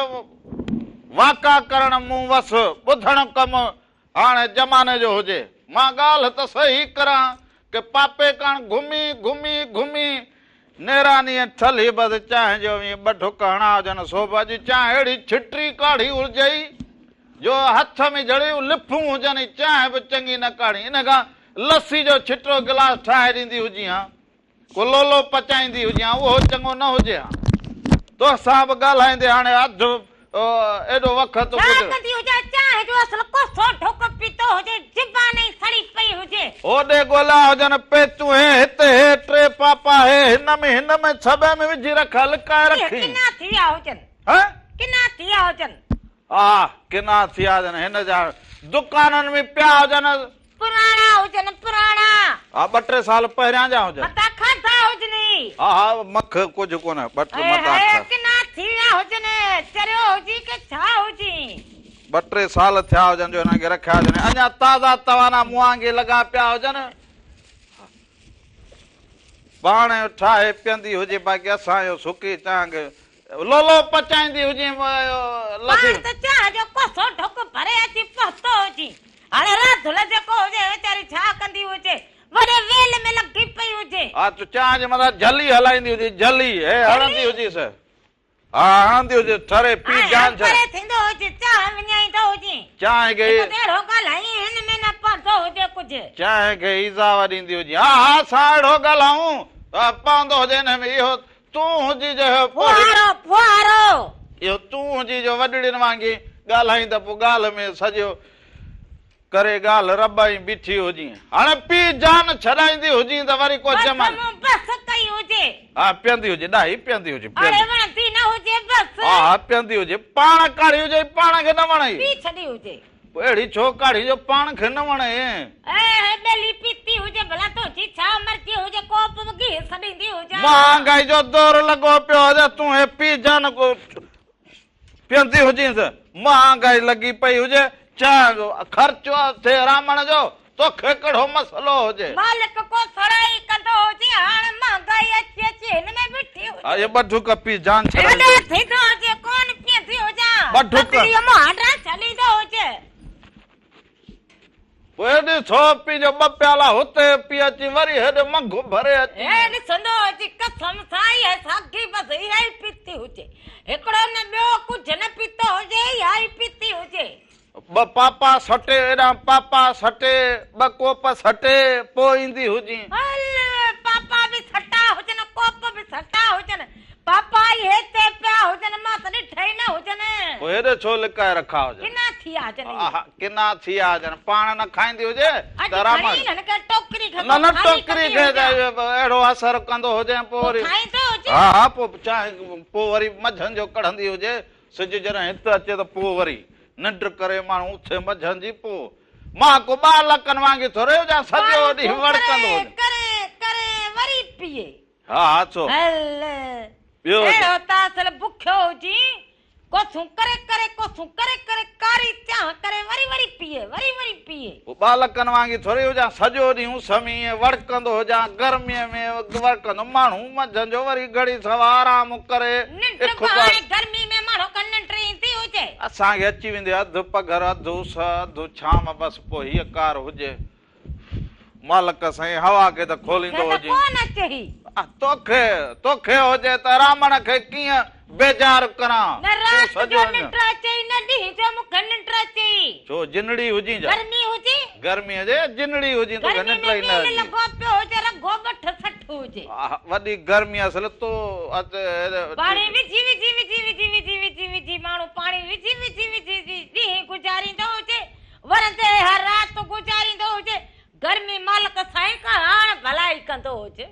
واڪا ڪرڻ مون وس ٻڌڻ ڪم هاڻي زماني جو هجي. مان ڳالهه ته صحيح ڪران ڪي پاپي ڪاڻ گهمي گهمي گهمي نيرانيء ٺلهي بس چانهه جو وين ٻه ڍڪ هڻا هجن سو به اڄ چانهه اهڙي ڇٽي ڪاڙهي هجئي جو هٿ ۾ جهڙيون لڦون هجن ۽ چانهه به چڱي نه ڪاڙهي ان کان لسي جو ڇٽو گلاس ٺاهي ڏيندي هجين ها، ڪو لولو پچائيندي هجين ها، اهو چڱو نه هجي ها. توسان به ڳالهائيندي هاڻي اڌ ايڏو وقت ڇا گذريو. ڪندي هجان، چانهه جو اصل ڪوسو ڍوڪ پيتو هجي، زبان ئي سڙي پئي هجي. هوڏي ڳولا هجن پيتون هي هت هي ٽي پاپا هي هن ۾ هن ۾ ڇٻي ۾ وجهي رک لڪائي اهي رکين. ڪنا ٿي ويا هجن. هه؟ ڪنا ٿي ويا هجن. آه ڪنا ٿي ويا هجن هن جا دڪانن ۾ پيا هجن. پراڻا هجن پراڻا. ها ٻه ٽي سال پهريان جا هجن. متان کاڌا هجنئي. ها ها مک ڪجهه ڪونه ٻه ٽي متان هي هي ڪنا ٿي ويا هجن چريو هجين ڪي ڇا هجين. ٻه ٽي سال ٿيا هجن جو هنن کي رکيا هجن اڃا تازا توانا مون وانگي لڳا پيا هجن. پاڻ ٺاهي پيئندي هجي باقي اسان جو سڪي چانهه لولو پچائيندي هجين لسي. پاڻ ته چانهه جو ڪوسو ڍڪ ڀري اچي پهتو هجين. هاڻي راڌل جيڪو هجي ويچاري ڇا ڪندي هجي. وڏي ويل ۾ لڳي پئي هجي. ها تون چانهه جي مٿان جهلي هلائيندي هجين جهلي هي هڻندي هجيس. ها هڻندي هجيس ٺري پي جان ڇڏي. پري ٿيندو هجي چانهه وڃائيندو هجين. چانهه کي. هڪ ته اهڙو ڳالهائين هن ۾ نه پوندو هجي ڪجهه. چانهه کي ايذاء ڏيندي هجين. ها ها اسان اهڙو ڳالهائون ته پوندو هجي هن ۾ اهو تون هجي جو اهو پوڙهي. ڦوهارو ڦوهارو. اهو تون هجي جو وڏڙين وانگي ڳالهائين ته پوء ڳالهه ۾ سڄو ڪري ڳالهه رب ۽ بيٺي هجين. هاڻي پي جان ڇڏائيندي هجين ته وري ڪو بس جمن. مون بس ڪئي هجي. ها پيئندي هجي ڏاهي پيئندي هجي اڙي پيئندي. وڻندي نه هجي بس. ها ها پيئندي هجي پاڻ ڪاڙهي هجي پاڻ کي نه وڻئي. پي ڇڏي هجي. پوء اهڙي ڇو ڪاڙهي جو پاڻ کي نه وڻي. اي ٻيلي پيتي هجي ڀلا تنهنجي ڇا مرضي هجي ڪوپ به گيهه سڏيندي هجان. مهانگائي جو دور لڳو پيو هجي تون هي پي جان پيئندي هجينس مهانگائي لڳي پئي هجي چانهه جو خرچ ٿئي رامڻ جو توکي ڪهڙو مسئلو هجي. مالڪ ڪو سڙائي ڪندو هجي هاڻ مهانگائي اچي اچي هن ۾ بيٺي هجي. اهي ٻه ڍڪ پي جان ڇڏائيندي. ايڏو ٿيندو هجي ڪونه پيئندي هجان. ٻه ڍڪ. ٻڪريء مهانڊا ڇڏيندو هجي. پوء هيڏي ڇو پي جو ٻه پيالا هتي پي اچي وري هيڏي منگهه ڀري اچي. هي ڏسندو هجي قسم سان اها ساڳي بس اها ئي پيتي هجي. هڪڙو نه ٻيو ڪجهه نه پيتو هجي اها ئي پيتي هجي. ٻه پاپا سٽي ايڏانهن پاپا سٽي، ٻه ڪوپ سٽي، پوء ايندي هجين. هل، پاپا به سٽا هجن، ڪوپ به سٽا هجن. پاپا ئي هيتي پيا هجن، مان ته ڏٺا ئي نه هجن. پوء هيڏي ڇو لڪائي رکا هجن؟ ڪنا ٿي ويا هجن اهي. آها، ڪنا ٿي ويا هجن. پاڻ نه کائيندي هجي اڄ ته رام. کڻي هن کي ٽوڪري کي نه نه ڪو خالي ٽوڪري ڪندي کي ته هجان. اهڙو اثر ڪندو هجين پوء پوء وري. کائيندو هجي. ها ها پوء چانهه پوء وري منجهند جو ڪڙهندي هجي. سج جڏهن هت اچي ته پوء وري ننڊ ڪري ماڻهو اٿي منجهند جي پوء مان ڪو ٻالڪن وانگي ٿوري هجان سڄو ڏينهن وڙڪندو هجان. ڪري ڪري وري پيئي. ها ها ڇو. هل ٻيو اهڙو ته اصل بکيو هجين ڪوسون ڪري ڪري ڪوسون ڪري ڪري ڪاري چانهه ڪري وري وري پيئي وري وري پيئي. پوء ٻالڪن وانگي ٿوري هجان سڄو ڏينهن اس ۾ ائين وڙڪندو هجان گرميء ۾ وڙڪندو ماڻهو منجهند جو وري گهڙي سوا آرام ڪري ننڊ به هاڻي گرمي ۾ ماڻهو کي ننڊ ايندي هجي. اسان کي اچي ويندي اڌ پگهر اڌ اس اڌ ڇانو بس پوء هيء ڪار هجي مالڪ سائين هوا کي ته کوليندو کي ته هجين. ڪونه اچي. توکي توکي هجي ته رامڻ کي ڪيئن بيزار ڪران. نه رات جو ننڊ اچئي نه ڏينهن جو مون کي ننڊ اچئي. ڇو جنڙي هجين جا. گرمي هجي. گرمي هجي جنڙي هجين توکي ننڊ ئي نه اچي. گرمي ۾ ويل لڳو پيو هجي رڳو بٺ 60 هجي. وڏي گرمي اصل تو پاڻي وجهي وجهي وجهي وجهي وجهي وجهي وجهي ماڻهو پاڻي وجهي وجهي وجهي وجهي ڏينهن گذاريندو هجي ورندي هر رات گذاريندو هجي گرمي مالڪ سائين کان هاڻ ڀلائي ڪندو هجي.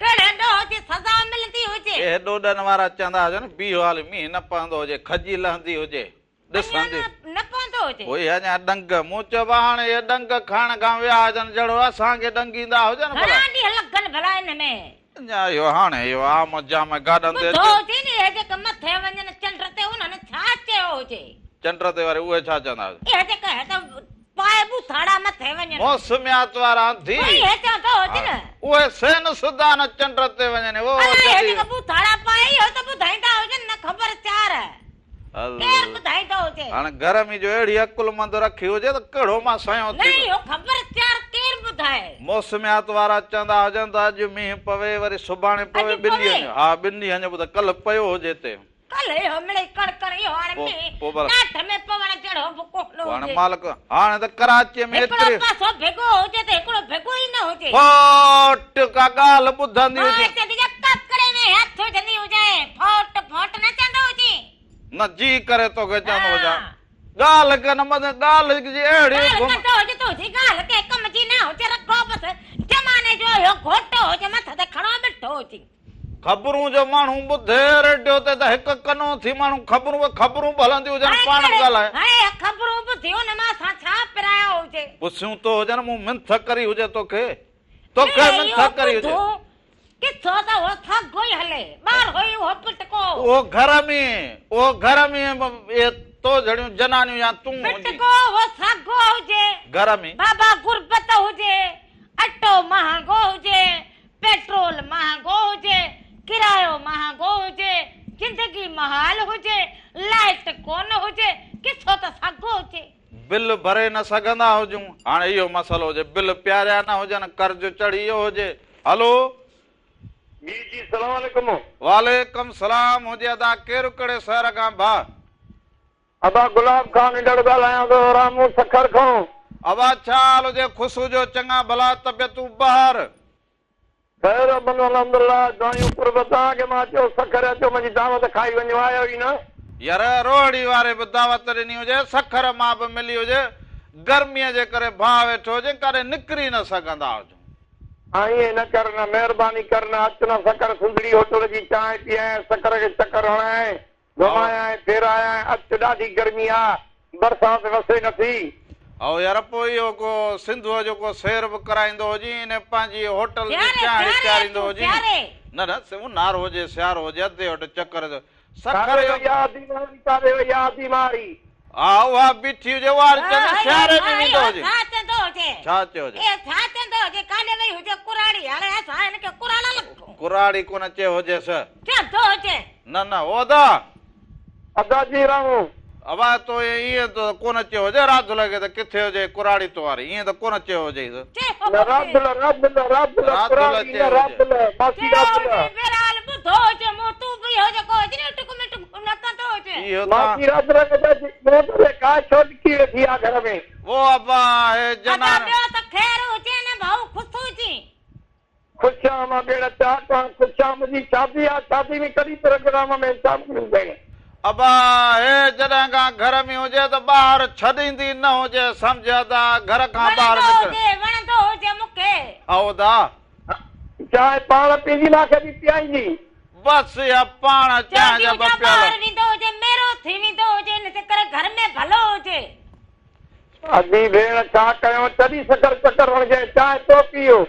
ڪهڙي ڏوهه جي سزا ملندي هجي. اهي ڏوڏن وارا چوندا هجن، بيهو هالي مينهن نه پوندو هجي، کجي لهندي هجي، ڏسندي. اڃا نه پوندو هجي. اهي اڃا ڏنگ. مون چيو به هاڻي اهي ڏنگ کائڻ کان ويا هجن، جهڙو اسان کي ڏنگيندا هجن ڀلا. گهڻا ڏينهن لڳن ڀلا ان ۾. اڃا اهو هاڻي اهو عام جام گاڏن تي اچي. ٻڌو هجي ني اهي جيڪي مٿي وڃن چنڊ تي انهن ڇا چيو هجي. چنڊ تي وري اهي ڇا چوندا هجن. اهي جيڪي هت پائي ٻوٿاڙا مٿي وڃن. موسميات وارا ڌي. اهي هي چوندو هجي نه. اهي سينسدان چنڊ تي وڃن. اهو الائي هي جيڪا ٻوٿاڙا پائي اهو ته ٻڌائيندا هجن نه خبر چار. ڪير ٻڌائيندو هجي. هاڻ گهر ۾ جو اهڙي عقلمند رکي هجي ته ڪهڙو مان سنيو ٿي. نه اهو خبر چار ڪير ٻڌائي. موسميات وارا چوندا هجن ته اڄ مينهن پوي وري سڀاڻي پوي ٻن ڏينهن جو. ها ٻن ڏينهن جو به ته ڪلهه پيو هجي تي. ڪلهه اهو مڙئي ڪڻڪڻ اهو هاڻي مينهن ڏاٺ ۾ پوڻ جهڙو به ڪونه هاڻي هجي. مالڪ هاڻي ته ڪراچيء ۾ هڪڙو ايتري. پاسو ڀڳو هجي ته هڪڙو ڀڳو ئي نه هجي. ڦوٽ ڪا ڳالهه ٻڌندي هجي. مان چوندي هجان ڪڪڙي ۾ هٿ وجهندي هجانء ڦوٽ ڦوٽ نه چوندو هجين. نه جي ڪري توکي چوندو هجان. ها. ڳالهه ڪن مت ڳالهه جي اهڙي ڳالهه گم. ڪندو هجي تنهنجي ڳالهه ڪنهن ڪم جي نه هجي رڳو بس زماني جو اهو گهوٽو هجي مٿي تي کڻو بيٺو هجين. خبرون جو ماڻهو ٻڌي ريڊيو تي ته هڪ ڪنو ٿي ماڻهو خبرون به خبرون به هلنديون هجن پاڻ به ڳالهائي. هاڻي اهي خبرون ٻڌي ان مان اسان ڇا پرايو هجي. پڇيون تو هجن مون منٿ ڪري هجي توکي توکي منٿ ڪري هجي. ٻڌون قصو ته اهو ساڳو ئي هلي ٻار هئي اهو پٽڪو. اهو گهر ۾ اهو گهر ۾ اهي تو جھڙيون جنانيون يا تون هجين. پٽڪو اهو ساڳو هجي. گهر ۾. بابا غربت هجي اٽو مهانگو هجي پيٽرول مهانگو هجي، ڪرايو مهانگو هجي، زندگي محال هجي، لائيٽ ڪونه هجي، قصو ته ساڳو هجي. بل ڀري نه سگهندا هجون، هاڻي اهو مسئلو هجي، بل پياريا نه هجن، قرض چڙهي ويو هجي. هلو. جي جي سلام عليڪم. وعليڪم سلام هجي ادا ڪير ڪهڙي شهر کان ڀاء. ابا گلاب خان انڙ ڳالهايان ٿو رامون سکر کان. ابا ڇا حال هجي خوش هجو چڱا ڀلا طبيعتون بهار. خير ابن الحمدلله دعايون قرب توهان کي مان چيو سکر اچو منهنجي دعوت کائي وڃو آيو ئي نه. يار روهڙي واري به دعوت ڏني هجي سکر مان به ملي هجي گرمي جي ڪري باهه ويٺو هجي ڪاڏي نڪري نه سگهندا هجون. ائين نه ڪر نه مهرباني ڪر نه اچ نه سکر سنڌڙي هوٽل جي چانهه پيئانء سکر کي چڪر هڻانء گهمايانء ڦيرايانء اچ ڏاڍي گرمي آ برسات وسي نه ٿي. هائو يار پوء اهو ڪو سنڌوء جو ڪو سير به ڪرائيندو هجين ۽ پنهنجي هوٽل جي سياري چانهه سياري پياريندو اچون هجين. سياري. نه نه اونهارو هجي سيارو هجي ادي وٽ چڪر جو سکر ڪاڏي جو وئي آ ادي ماري ڪاڏي وئي آ ادي ماري. ها اها بيٺي هجي اها وري چوندي سياري ۾ ويندو هجي. ڇا چوندو هجي. ڇا چيو هجي. اهو ڇا چوندو هجي ڪاڏي وئي هجي ڪراڙي هاڻي اسان هن کي ڪراڙا لڳون. ڪراڙي ڪونه چيو هجيس. چوندو هجي. نه نه او ادا. ادا جي راهون. ابا تو ائين ته ڪونه چيو هجي راڌل کي ته ڪٿي هجي ڪراڙي تو واري ائين ته ڪونه چيو هجيس. چيو نه هجي. راڌل راڌل راڌل راڌل ڪراڙي نه چيو هجي. راڌل ماسي چيو راڌل. هجي بهرحال ٻڌو هجي مون تون به اهو جيڪو هجي نه ٽڪ مٽڪ نه ڪندو هجي. اهو ته. ماسي راڌل کي ته مون ته ڪا ڇو لڪي ويٺي آ گهر ۾. او ابا هي ادا جنان. ٻيو ته خير هجي نه ڀائو خوش هجين. خوش آن مان ڀيڻ چاڪ آن خوش آن منهنجي شادي آ شادي ۾ ڪڏهن پروگرام ۾ حساب ڪريون ڀيڻ. ابا هي جڏهن کان گهر ۾ هجي ته ٻاهر ڇڏيندي نه هجي سمجهه ادا گهر کان ٻاهر وڻندو نڪر. هجي وڻندو هجي مون کي. او ادا. چانهه پاڻ پيئندي مان کي به پيائيندي. بس اها پاڻ چانهه چوندي جا ٻه هجان پيالا. ٻاهر ويندو هجي ميرو ٿي ويندو هجي ان جي ڪري گهر ۾ ڀلو هجي. ادي ڀيڻ ڇا ڪيون چڏي سکر چڪر وڻجي چانهه تو پيئو.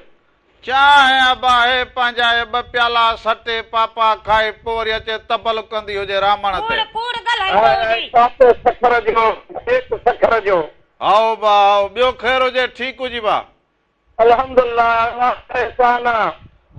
چانهه ابا هي پنهنجا هي ٻه پيالا سٽي پاپا کائي پوء وري اچي طبل ڪندي هجي رامڻ ڪوڙ تي. ڪوڙ ڳالهائيندو هاء هجي. پاپو سکر جو شيخ سکر جو. هائو با هائو ٻيو خير هجي ٺيڪ هجي با. الحمدالله الله جو احسان آ.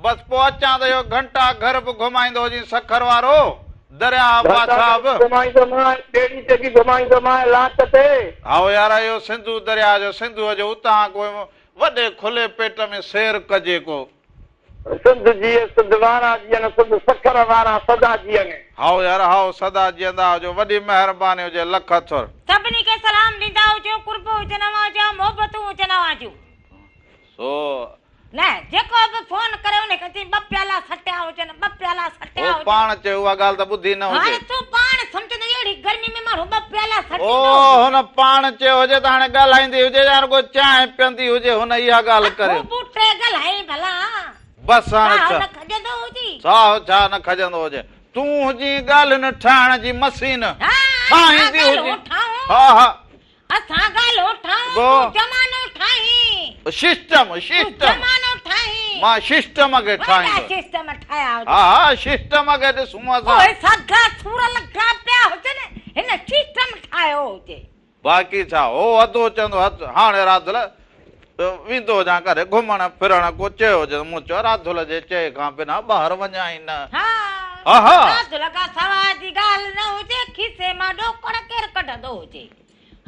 بس پوء اچان ته اهو گهنٽا گهر به گهمائيندو هجين سکر وارو درياهه گهنٽا پاڇا گهر به. به گهمائيندومانء ٻيڙي تي به گهمائيندومانء لانچ تي. هائو يار اهو سنڌو درياهه جو سنڌوء جو اتان ڪو وڏي کلي پيٽ ۾ سير ڪجي ڪو. سنڌ جيئي سنڌ وارا جيئن سنڌ سکر وارا سدا جيئن. هائو يار هائو سدا جيئندا هجو وڏي مهرباني هجي لک ٿور. سڀني کي سلام ڏيندا هجو قرب هجن اوهان جا محبتون هجن اوهان جون. سو. نه جيڪو به فون ڪري ان کي چئين ٻه پيالا سٽيا هجن ٻه پيالا سٽيا هو هجن. پاڻ چيو اها ڳالهه ته ٻڌي نه هجي. هاڻي تون پاڻ سمجهندين اهڙي گرمي ۾ ماڻهو ٻه پيالا سٽيندو او هجي. هن پاڻ چيو هجي ته هاڻي ڳالهائيندي هجي يا رڳو چانهه پيئندي هجي هن اها ڳالهه ڪري. هو ٻوٽي ڳالهائين ڀلا. بس هاڻي ڇا ڇا. نه کڄندو هجي. ڇا ڇا نه کڄندو هجي. تون هجين ڳالهين ٺاهڻ جي مسين. ها ٺاهيندي اسان هجين. ڳالهون ٺاهون. ها ها. اسان ڳالهون ٺاهون تون زمانو ٺاهين. System system. تون زمانو ٺاهين. مان سسٽم کي ٺاهيندس. وڏا سسٽم ٺاهيا هجن. ها ها سسٽم کي ڏسون اسان. اهي ساڳا سور لڳا پيا هجن هن سسٽم ٺاهيو هجي. باقي ڇا هو اڌو چوندو هٿ هاڻي راڌل ويندو هجان ڪڏهن گهمڻ ڦرڻ ڪو چيو هجي ته مون چيو راڌل جي چئي کان بنا ٻاهر وڃان ئي نه. ها ها ها. راڌل کان سواء جي ڳالهه نه هجي کيسي مان ڏوڪڙ ڪير ڪڍندو هجي.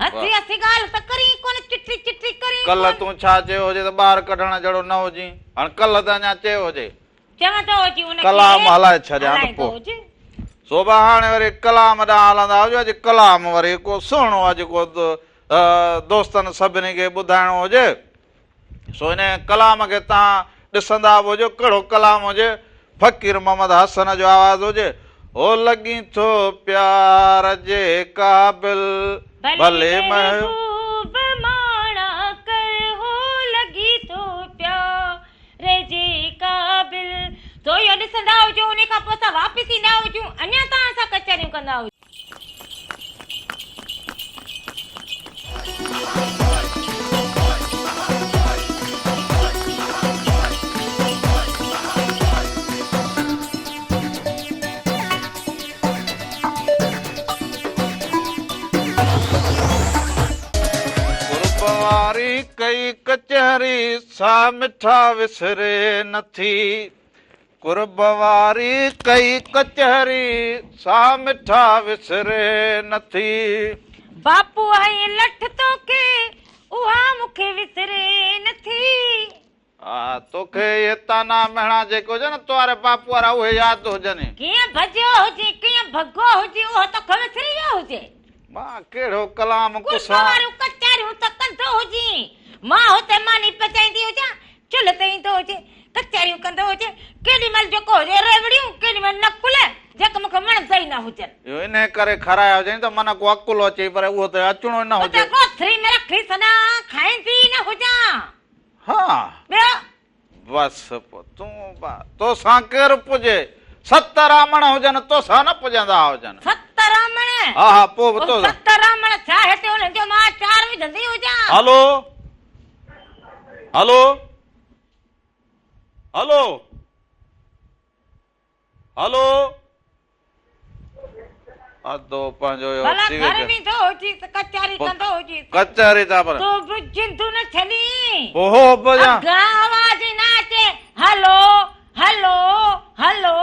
هسي هسي ڳالهه ته ڪرين ڪونه چٽي چٽي ڪرين ڪونه. ڪلهه تون ڇا چيو هجي ته ٻاهر ڪڍڻ جهڙو نه هجين. هاڻ ڪلهه ته اڃا چيو هجي. چوندو هجي ان کي. ڪلام هلائي ڇڏيان ته پوء. سو به هاڻي وري ڪلام ڏانهن هلندا هجو. اڄ ڪلام وري ڪو سهڻو اڄ ڪو دوستن سڀني کي ٻڌائڻو هجي. سو ان ڪلام کي توهان ڏسندا به هجو ڪهڙو ڪلام هجي فقير محمد حسن جو آواز هجي هو لڳين ٿو پيار جي قابل ڀلي محبوب ماڻا ڪر هو لڳي ٿو پيار جي قابل سو اهو ڏسندا هجو ان کان پوء اسان واپس ايندا هجون اڃا توهان سان ڪچهريون ڪندا هجون. قرب واري ڪئي ڪچهري سا مٺا وسري نٿي. قرب واري ڪئي ڪچهري، سا مٺا وسري نه ٿي. باپو هنئي لٺ توکي، اها مون کي وسري نه ٿي. آ توکي اهي طعنا مهڻا جيڪي هجن تو واري باپو وارا اهي ياد هجن. ڪيئن ڀڄيو هجين، ڪيئن ڀڳو هجين، اهو توکي وسري ويو هجي. مان ڪهڙو ڪلام قرب ڪسان. واريون ڪچهريون ته ڪندو هجين، مان هتي ماني پچائيندي هجان، چلهه تي ايندو هجي، ڪچهريون ڪندو هجي، ڪيڏي مهل جيڪو هجي ريوڙيون، ڪيڏي مهل نقل، جيڪي مون کي وڻندا ئي نه هجن. اهو انهيء ڪري کارايا هجئين ته من ڪو عقل اچئي، پر اهو ته اچڻو ئي نه هجي. اتي ڳوٿري ۾ رکي ڇڏان، کائيندي ئي نه هجان. ها. ٻيو؟ بس پوء تون به، توسان ڪير پڄي؟ ست رامڻ هجن، توسان نه پڄندا هجن. ست رامڻ؟ ها ها، پوء به توسان. ست رامڻ ڇا هتي انهن جو مان آچار وجهندي هجان. هلو. هلو هلو هلو ادو پنهنجو اهو ڀلا ٽي گهر وي ويندو هجيس ڪچهري ڪندو هجيس ڪچهري ٿا پر تو به جند نه ڇڏين پوء هو به جا اگهان آواز ئي نه اچي هلو هلو هلو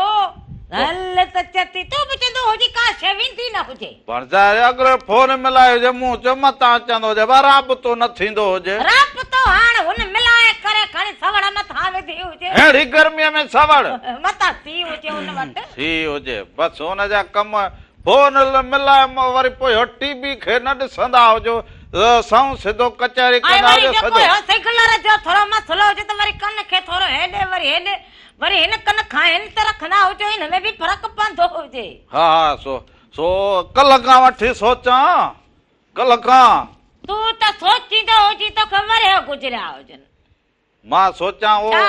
هل ته چتي تون به چوندو هجين ڪا شيء ويندي نه هجي. پر ظاهر اڳڙي فون ملائي هجي مون چيو متان چوندو هجي ڀا رابطو نه ٿيندو هجي. رابطو هاڻ هن ملائي ڪري کڻي سوڙ مٿان وڌي هجي. ههڙي گرميء ۾ سوڙ. متان سي هجي هن وٽ. سي هجي بس هن جا ڪم فون ملائي وري پوء ٽي وي کي نه ڏسندا هجو سنئون سڌو ڪچهري ۽ ڪندا وري هجو جيڪو سڄو. اهو سگلر جو ٿورو مسئلو هجي ته وري ڪن کي ٿورو هيڏي وري هيڏي وري هن ڪن کان هن ته رکندا هجو ان ۾ به فرق پوندو هجي. ها ها سو سو ڪلهه کان وٺي سوچان ڪلهه کان. تون ته سوچيندو هجين توکي ورهيه گذريا هجن. مان سوچان اهو ڇا؟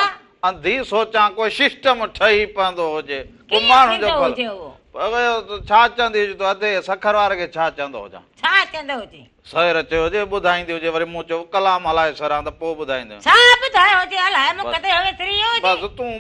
انڌي سوچان ڪو سسٽم ٺهي پوندو هجي ڪو ڪيئن ماڻهن جو ٿيندو ڀلو هجي اهو؟ ڇا چوندي هجي تو ادي سکر واري کي ڇا چوندو هجان. ڇا چوندو هجي؟ سحر چيو هجي ٻڌائيندي هجي وري مون چيو ڪلام هلائي سران ته پوء ٻڌائينديمانء. ڇا ٻڌايو هجي الائي مون کي ته اهو وسري ويو هجي. بس تون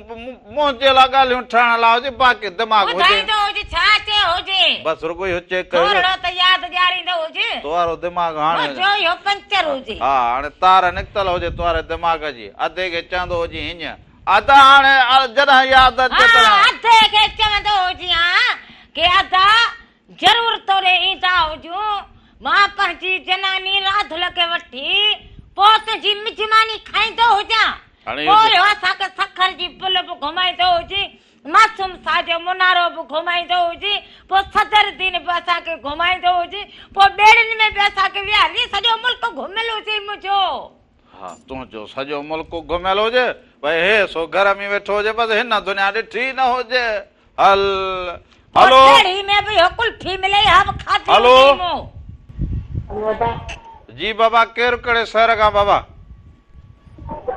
منهنجي لاء ڳالهيون ٺاهڻ لاء هجي باقي دماغ هجي. ٻڌائيندو هجي ڇا چيو هجي. بس رڳو اهو چيڪ ڪيو. ٿورڙو ته ياد ڏياريندو هجي. تو وارو دماغ هاڻي. منهنجو اهو پنچر هجي. ها هاڻي تار نڪتل هجي تو واري دماغ جي. ادي کي چوندو هجي هينئن. ادا هاڻي جڏهن ياد اچي تڏهن. ها ادي کي چوندو هجيان ڪي ادا ضرور توڏي ايندا هجون. مان پنهنجي جناني راڌل کي وٺي پوء تنهنجي مزماني کائيندو هجان. پوء اهو اسان کي سکر جي پل به گهمائيندو هجي، معصوم شاهه جو منارو به گهمائيندو هجي، پوء صدر الدين به اسان کي گهمائيندو هجي، پوء ٻيڙين ۾ به اسان کي ويهاري سڄو ملڪ گهميل هجي منهنجو. ها تنهنجو سڄو ملڪ گهميل هجي، ڀئي هي سو گهر ۾ ويٺو هجي بس هن دنيا ڏٺي ئي نه هجي. هل پوء هلو. ٻيڙي ۾ به اهو قلفي ملي اها به کاڌي هلو. هجي مون. هلو ادا. جي بابا ڪير ڪهڙي شهر کان بابا.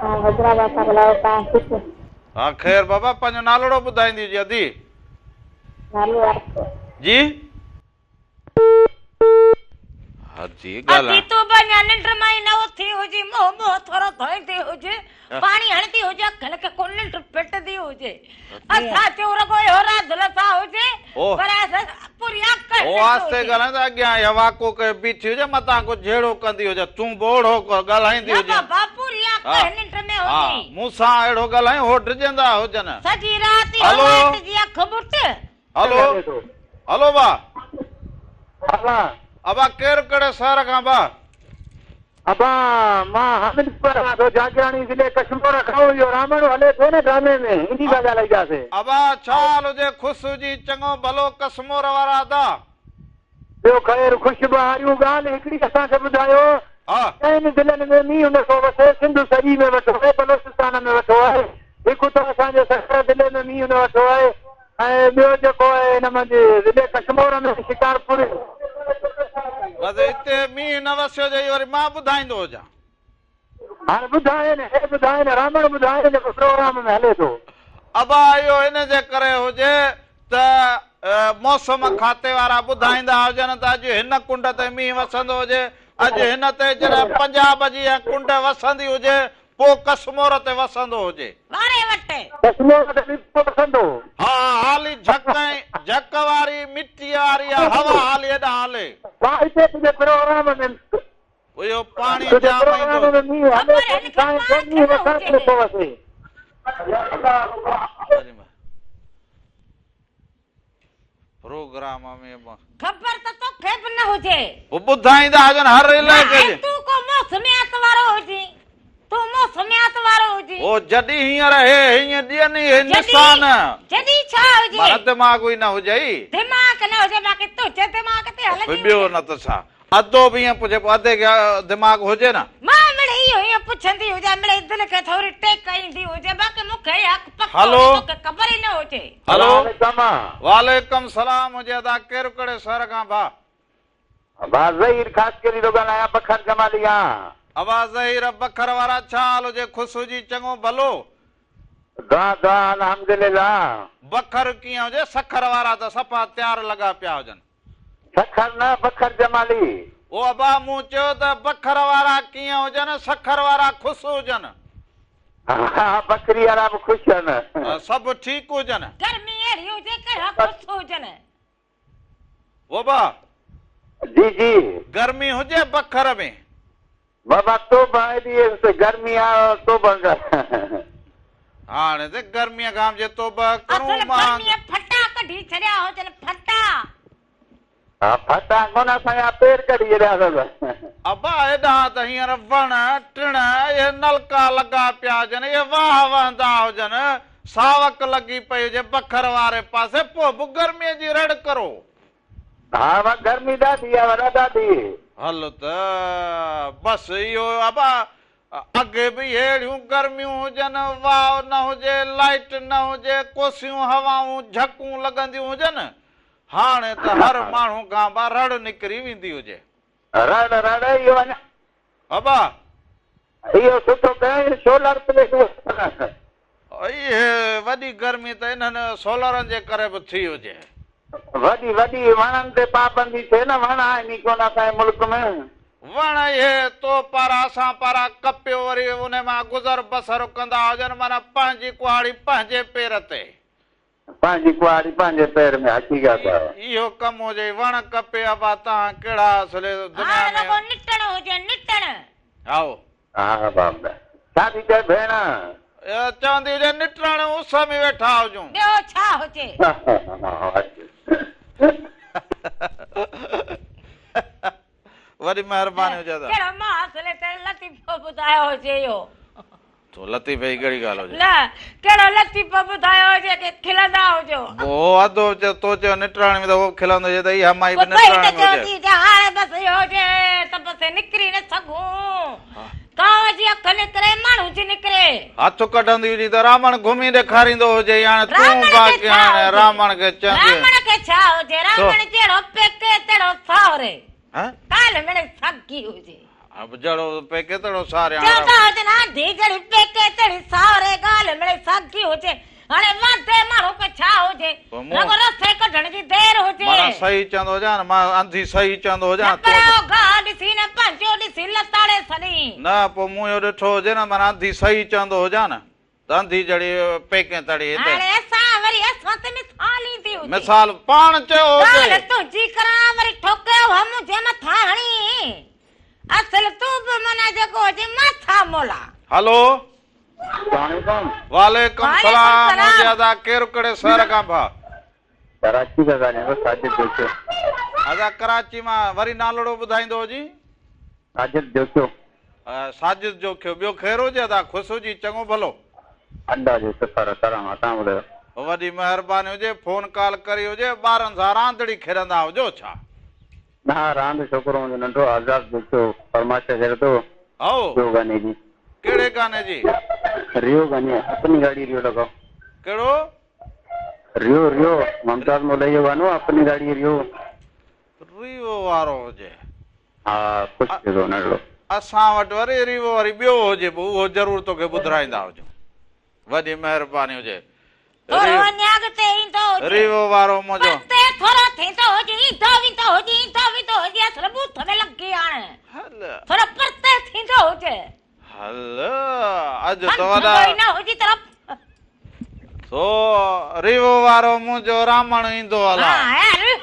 ها حيدرآباد کان ڳالهايو پيا خوش. ها خير بابا پنهنجو نالوڙو ٻڌائيندي هجي ادي. نالو آرتو. جي. ادي ادي ڳالهائڻ. تون به اڃا ننڊ مان ئي نه اٿي هجي منهن بنهه ٿورو ڌوئيندي هج پاڻي هڻندي هج اکين کي ڪو ننڊ ڦٽندي هجي اسان چئون رڳو اهو راڌل سان هجي پر اسان پوري آڪهه هو ننڊ آهستي هجي. ڳالهائين ته اڳيان اها واڪو ڪيو بيٺي هجي متان ڪو جهيڙو ڪندي هجي تون به اوڙو ڳالهائيندي نه هجين. بابا پوري ها آڪهه ننڊ ۾ ها هجي. مون سان اهڙو ڳالهائين هو ڊڄندا هجن. سڄي رات اهو هلو. لائٽ جي اک ٻوٽ. هلو هلو با. ابا ڪير ڪهڙي شهر کان با. ابا مان حامد ڳالهايان ٿو جاگيراڻي ضلعي ڪشمور کان اهو رامڻ هلي ٿو نه ڊرامي ۾ انهي کان ڳالهائينداسين. ابا ڇا حال هجي خوش هجي چڱو ڀلو ڪشمور وارا ادا. ٻيو خير خوش بهاريون ڳالهه هڪڙي اسان کي ٻڌايو ها. چئن ضلعن ۾ مينهن نه ٿو وسي سنڌ سڄي ۾ وٺو آهي بلوچستان ۾ وٺو آهي هڪ ته اسان جي سکر ضلعي ۾ مينهن نه وٺو آهي ۽ ٻيو جيڪو آهي هن منجهه ضلعي ڪشمور ۾ شڪارپور. بس هتي مينهن نه وسيو جو وري مان ٻڌائيندو هجان. هاڻي ٻڌائين هي ٻڌائين رامڻ ٻڌائين جيڪو پروگرام ۾ هلي ٿو. ابا اهو ان جي ڪري هجي ته موسم کاتي وارا ٻڌائيندا هجن ته اڄ هن ڪنڊ تي مينهن وسندو هجي اڄ هن تي جڏهن پنجاب جي اها ڪنڊ وسندي هجي پوء ڪشمور تي وسندو هجي. واري وٽ. ڪشمور تي به پوء وسندو. ها هالي جهڪ ۽ جهڪ واري مٽيء واري اها هوا هالي هيڏانهن هلي. مان هتي تنهنجي پروگرام ۾. اهو پاڻي تنهنجي جام پروگرام ايندو. ۾ مينهن هلي خبر ٿو هن کي ڏسانء پاڻ ٿو کي مينهن نه وسڻ هجي. تي ٿو وسي. پروگرام ۾. خبر ته توکي به نه هجي. هو ٻڌائيندا هجن هر نه علائقي ۽ جي. تون ڪو موسميات وارو هجين. تون موسميات وارو هجين. هو جڏهن هينئر هي هيئن ڏين هي نشان. جڏهن ڇا هجي. معنيٰ دماغ ئي نه هجئي. دماغ نه هجي باقي تنهنجي دماغ تي هلندي هجي. ٻيو نه ته ڇا. ادو به ائين پڇي پوء ادي کي دماغ هجي نه. مان مڙئي اهو ائين پڇندي هجان مڙئي دل کي ٿوري ٽيڪ ايندي هجي باقي مون کي اها پڪ هلو. هجي توکي خبر ئي نه هجي. هلو. عليڪم. وعليڪم سلام هجي ادا ڪير ڪهڙي شهر کان ڀاء. ڀاء ظهير خاصخيلي ٿو ڳالهايان بکر جمالي کان. ابا ظهير بکر وارا ڇا حال هجي خوش هجي چڱو ڀلو. دعا دعا الحمدلله. بکر ڪيئن هجي سکر وارا ته صفا تيار لڳا پيا هجن. سکر نه بکر جمالي. او ابا مون چيو ته بکر وارا ڪيئن هجن سکر وارا خوش هجن. ها بکري وارا به خوش هن. سڀ ٺيڪ هجن. گرمي اهڙي هجي ڪهڙا خوش هجن. او ابا. جي جي. گرمي هجي بکر ۾. بابا توبه ايڏي گرمي آ توبه ڪر. هاڻي ته گرميء کان به جي توبه ڪرون اصل مهانگ. گرميء ڦٽا ڪڍي ڇڏيا هجن ڦٽا. ها ڦٽا ڪونه اسان جا پير ڪڍي ڇڏيا اٿس. ابا هيڏانهن ته هينئر وڻ ٽڻ اهي نلڪا لڳا پيا هجن اهي واهه وهندا هجن ساوڪ لڳي پئي هجي بکر واري پاسي پوء به گرميء جي رڙ ڪرو. ها وا گرمي ڏاڍي آ وڏا ڏاڍي. هل ته بس اهو ابا اڳي به اهڙيون گرميون هجن واء نه هجي لائيٽ نه هجي ڪوسيون هوائون جهڪون لڳنديون هجن هاڻي ته هر ماڻهو کان با رڙ نڪري ويندي هجي. رڙ رڙ اهو اڃا. ابا. اهو سٺو ڪيائين سولر پليٽ وٺڻ. اهي وڏي گرمي ته انهن سولرن جي ڪري به ٿي هجي. وڏي وڏي وڻن تي پابندي ٿئي نه وڻ آهن ئي ڪونه اسان جي ملڪ ۾. وڻ اهي تو پارا اسان پارا ڪپيو وري انهي مان گذر بسر ڪندا هجن معنيٰ پنهنجي ڪهاڙي پنهنجي پير تي. پنهنجي ڪهاڙي پنهنجي پير ۾ حقيقت آهي. اهو ڪم هجي وڻ ڪپي ابا تهان ڪهڙا اصلي دنيا هاڻ ۾. رڳو نٽڻ هجي نٽڻ. هائو. ها بابا ڇا ٿي چئي ڀيڻ. چوندي هجي نٽڻ اس ۾ ويٺا هجون. ٻيو ڇا هجي. وڏي مهرباني هجي ادا. ڪهڙو مان اصلي تي لطيفو ٻڌايو هجي اهو. تو لطيفي جي ڪهڙي ڳالهه هجي. نه ڪهڙو لطيفو ٻڌايو هجي ڪي کلندا هجو. پوء اڌو چيو تو چيو نٽراڻي ۾ ته هو به کلندو هجي ته اها مائي به پوء ٻئي ته نٽراڻي ۾ چيو هجي. ٿي ته هاڻي بس اهو هجي ته بس نڪري نه سگهون. ڪانء جي اک نڪري ماڻهو جي نڪري. هٿ ڪڍندي هجي ته رامڻ گهمي ڏيکاريندو هجي هاڻي تون رامڻ کي باقي ڇا هاڻي هجي. رامڻ کي چوندي. رامڻ کي ڇا هجي رامڻ جهڙو پيڪي تهڙو ساهري. ڪالهه مڙئي ساڳي هجي. اب جهڙو پيڪي تهڙو ساهري هاڻي. چوندا هجن آنڌي جهڙي پيڪي تهڙي ساهري ڳالهه مڙئي ساڳي هجي. هاڻي واندي ماڻهو کي ڇا هجي رڳو رسي ڪڍڻ جي دير هجي. معنيٰ صحيح چوندو هجان نه مان انڌي صحيح چوندو هجان نه پرايو گاهه ڏسي نه پنهنجو ڏسي لتاڙي سڏين. نه پوء مون اهو ڏٺو هجي نه معنيٰ انڌي صحيح چوندو هجان نه ته انڌي جهڙي پيڪين تهڙي هتي. هاڻي اسان وري اسان تي مثال ايندي هجي. مثال پاڻ چيو هجي. ڳالهه تنهنجي ڪران وري ٺوڪي اها منهنجي مٿان هڻي. اصل تون به معنيٰ جيڪو هجي ماٿا مولا. هلو. السلام وعليڪم سلام هجي ادا ڪير ڪهڙي شهر کان ڀا. ڪراچي کان ڳالهايان ٿو ساجد جوکيو. ادا ڪراچي مان وري نالڙو ٻڌائيندو هجي. ساجد جوکيو. ساجد جوکيو ٻيو خير هجي ادا خوش هجي چڱو ڀلو. الله جو شڪر سلام آ تهان ٻڌايو. وڏي مهرباني هجي فون ڪال ڪري هجي ٻارن سان راندڙي کيڏندا هجو ڇا. نه راند ڇوڪرو منهنجو ننڍو آزاد جوکيو فرمائش ڪري ٿو هائو ريو گاني جي. ڪهڙي گاني جي. ريو گاني اپني گاڙي ريو لڳاؤ. ڪهڙو. ريو ريو ممتاز مولائي جو گانو اپني گاڙي ريو. ريو وارو هجي. ها خوش ٿي ٿو ننڍڙو. اسان وٽ وري ريو وري ٻيو هجي پوء اهو ضرور توکي ٻڌرائيندا هجون. وڏي مهرباني هجي. ٿورو اڃا اڳتي ايندو هجي. ريوو وارو منهنجو. پرتي ٿورو ٿيندو هجي، ايندو ويندو هجي، ايندو ويندو هجي، اصل ٻوٿ ۾ لڳي هاڻ. هل. ٿورو پرتي ٿيندو هجي. هل اڄ ته وڏا. سمجهندو ئي نه هجي ته. سو ريوو وارو منهنجو رامڻ ايندو الا.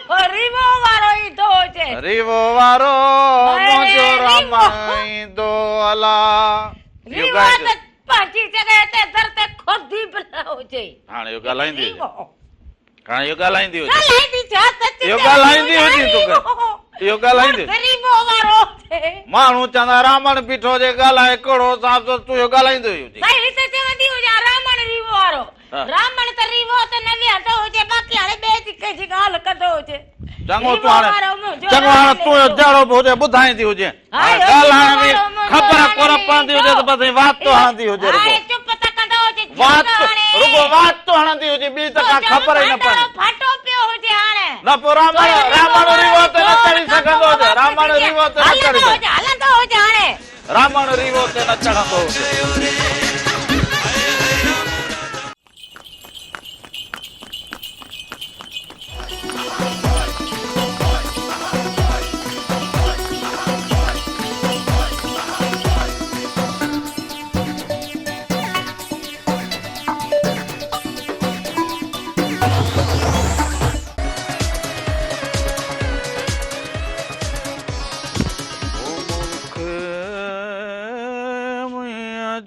ها ريوو وارو ايندو هجي. ريوو وارو منهنجو رامڻ ايندو الا. ريوو ته پنهنجي جڳهه تي در تي کودي به نه هجي. هاڻي اهو ڳالهائيندي هجي. هاڻي اهو ڳالهائيندي هجي. ڳالهائيندي ڇا سچ اهو ڳالهائيندي هجي توکي. اهو ڳالهائيندي. غريبو وارو هجي. ماڻهو چوندا رامڻ بيٺو هجي ڳالهائي ڪهڙو حساب سان تون اهو ڳالهائيندو ئي هجي. صحيح ته چوندي هجان رامڻ ريوو وارو. رامڻ ته ريوو ته نه ويهندو هجي باقي هاڻي ٻئي جي ڪنهن جي ڳالهه ڪندو هجي. چڱو تون هاڻي چڱو هاڻي تون اهو جهڙو به هجي ٻڌائيندي هجين. هاڻي ڳالهائڻ ۾ خبر ڪونه پوندي هجي ته بس ائين وات هڻندي هجي رڳو. وات رڳو وات هڻندي هجي ٻي ته ڪا خبر ئي نه پوندي. نه پوء رامڻ رامڻ ريوو تي نه چڙهي سگهندو هجي رامڻ ريوو تي نه چڙهي رامڻ ريوو تي نه چڙهندو هجي.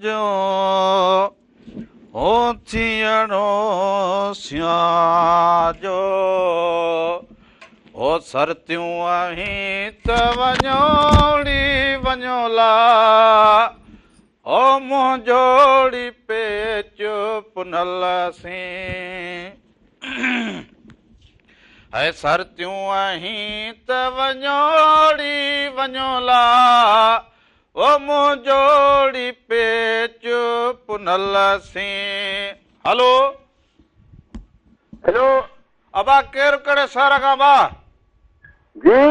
جو هو ٿيڻو سياجو هو سرتيون آهين ته وڃو ڙي وڃو لا هو منهنجو ڙي پيچ پنهل سين هي سرتيون آهين ته وڃو ڙي وڃو لا او منهنجو ڙي پيچ پنهل سين. هلو. هيلو. ابا ڪير ڪهڙي شهر کان ڀا. جي.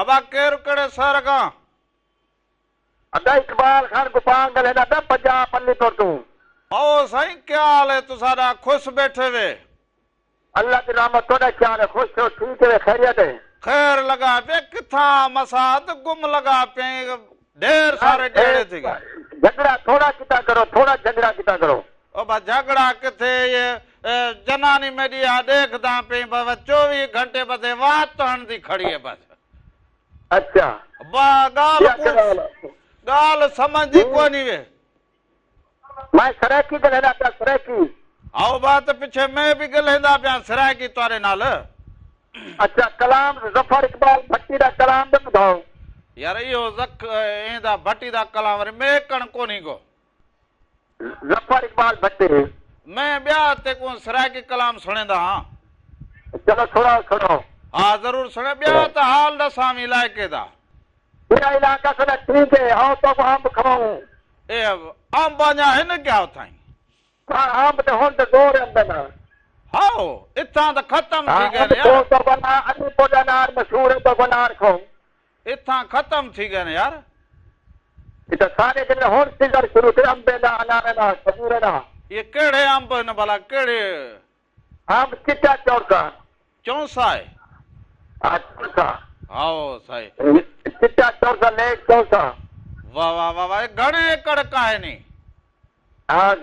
ابا ڪير ڪهڙي شهر کان. ادا اقبال خان گپانگ ڳالهائيندا پيا پنجاب پلي پور تون. او سائين ڪيا حال هي تساڏا خوش بيٺي وي. الله جي رحمت توڏا خيال خوش ٿيو ٺيڪ وي خيريت. خير لڳا پئي ڪٿان مسات گم لڳا پئين ڍير ساري ڏيهڙي ٿي گئي. جهڳڙا ٿوڙا ڪتا ڪرو ٿوڙا جهڳڙا ڪتا ڪرو. او با جهڳڙا ڪٿي اهي جناني ميڏي اها ڏيکدان پئين بس 24 گهنٽي بس هي وات هڻندي کڙي هي بس. اڇا. با ڳالهه ڳالهه سمجهندي ڪونهي وي. مين سرائيڪي ڳالهائيندا پيا سرائيڪي. هائو با ته پڇي مين به ڳالهائيندا پيا سرائيڪي تواري نال. اڇا ڪلام ظفر اقبال ڀٽي دا ڪلام به ٻڌاؤ. يار اهو زک ايندا ڀٽي دا ڪلام وري مين ڪڻ ڪونهي گو. ظفر اقبال ڀٽي. مين ٻيا تيڪون سرائيڪي ڪلام سڻيندا هان. چلو سڻاؤ سڻاؤ. ها ضرور سڻي ٻيا ته حال ڏسان علائقي دا. ٻيا علائقا سڏا ٺيڪ هي آئون توکان انب کواؤن. اي انب اڃا هن ڪيا اٿائين. ها انب ته هن ته زور انبن دا. هائو اتان ته ختم ٿي گئن يار. توکان انار پوء انار مشهور هي توکان انار کائون. اتان ختم ٿي گئن يار. اتان ساري جن هن سيزن شروع ٿي انبن دا انارن دا کجورن دا. اهي ڪهڙي انب هن ڀلا ڪهڙي. انب چٽا چونسا. چونسا آهي. ها چونسا. هائو سائين. چٽا چونسا ليڪ چونسا. واه واه واه واه گهڻي ايڪڙ ڪاهني. ها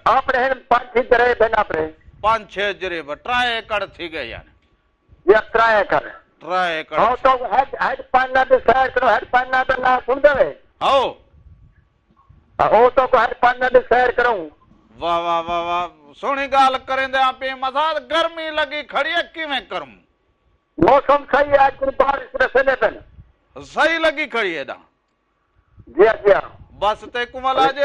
آپري هن پنج ڇهه جريب هن آپري. پنج ڇهه جريب ٽرائي ايڪڙ ٿي گئي يعني. يا ٽرائي ايڪڙ. ٽرائي ايڪڙ. هائو تو هيڊ هيڊ پنا the سير ڪرو هيڊ پنا دا نا سڻدي وي. هائو. هو تو هيڊ پنا the سير ڪرون. واه واه واه واه سهڻي ڳالهه ڪريندي آن پي مزاد گرمي لڳي کڙي آ ڪيوين ڪرون. موسم صحيح آ اڄ بارش رسندي پين. صحيح لڳي کڙي هيڏانهن. جي ها جي ها. بس تيڪون ول اڄ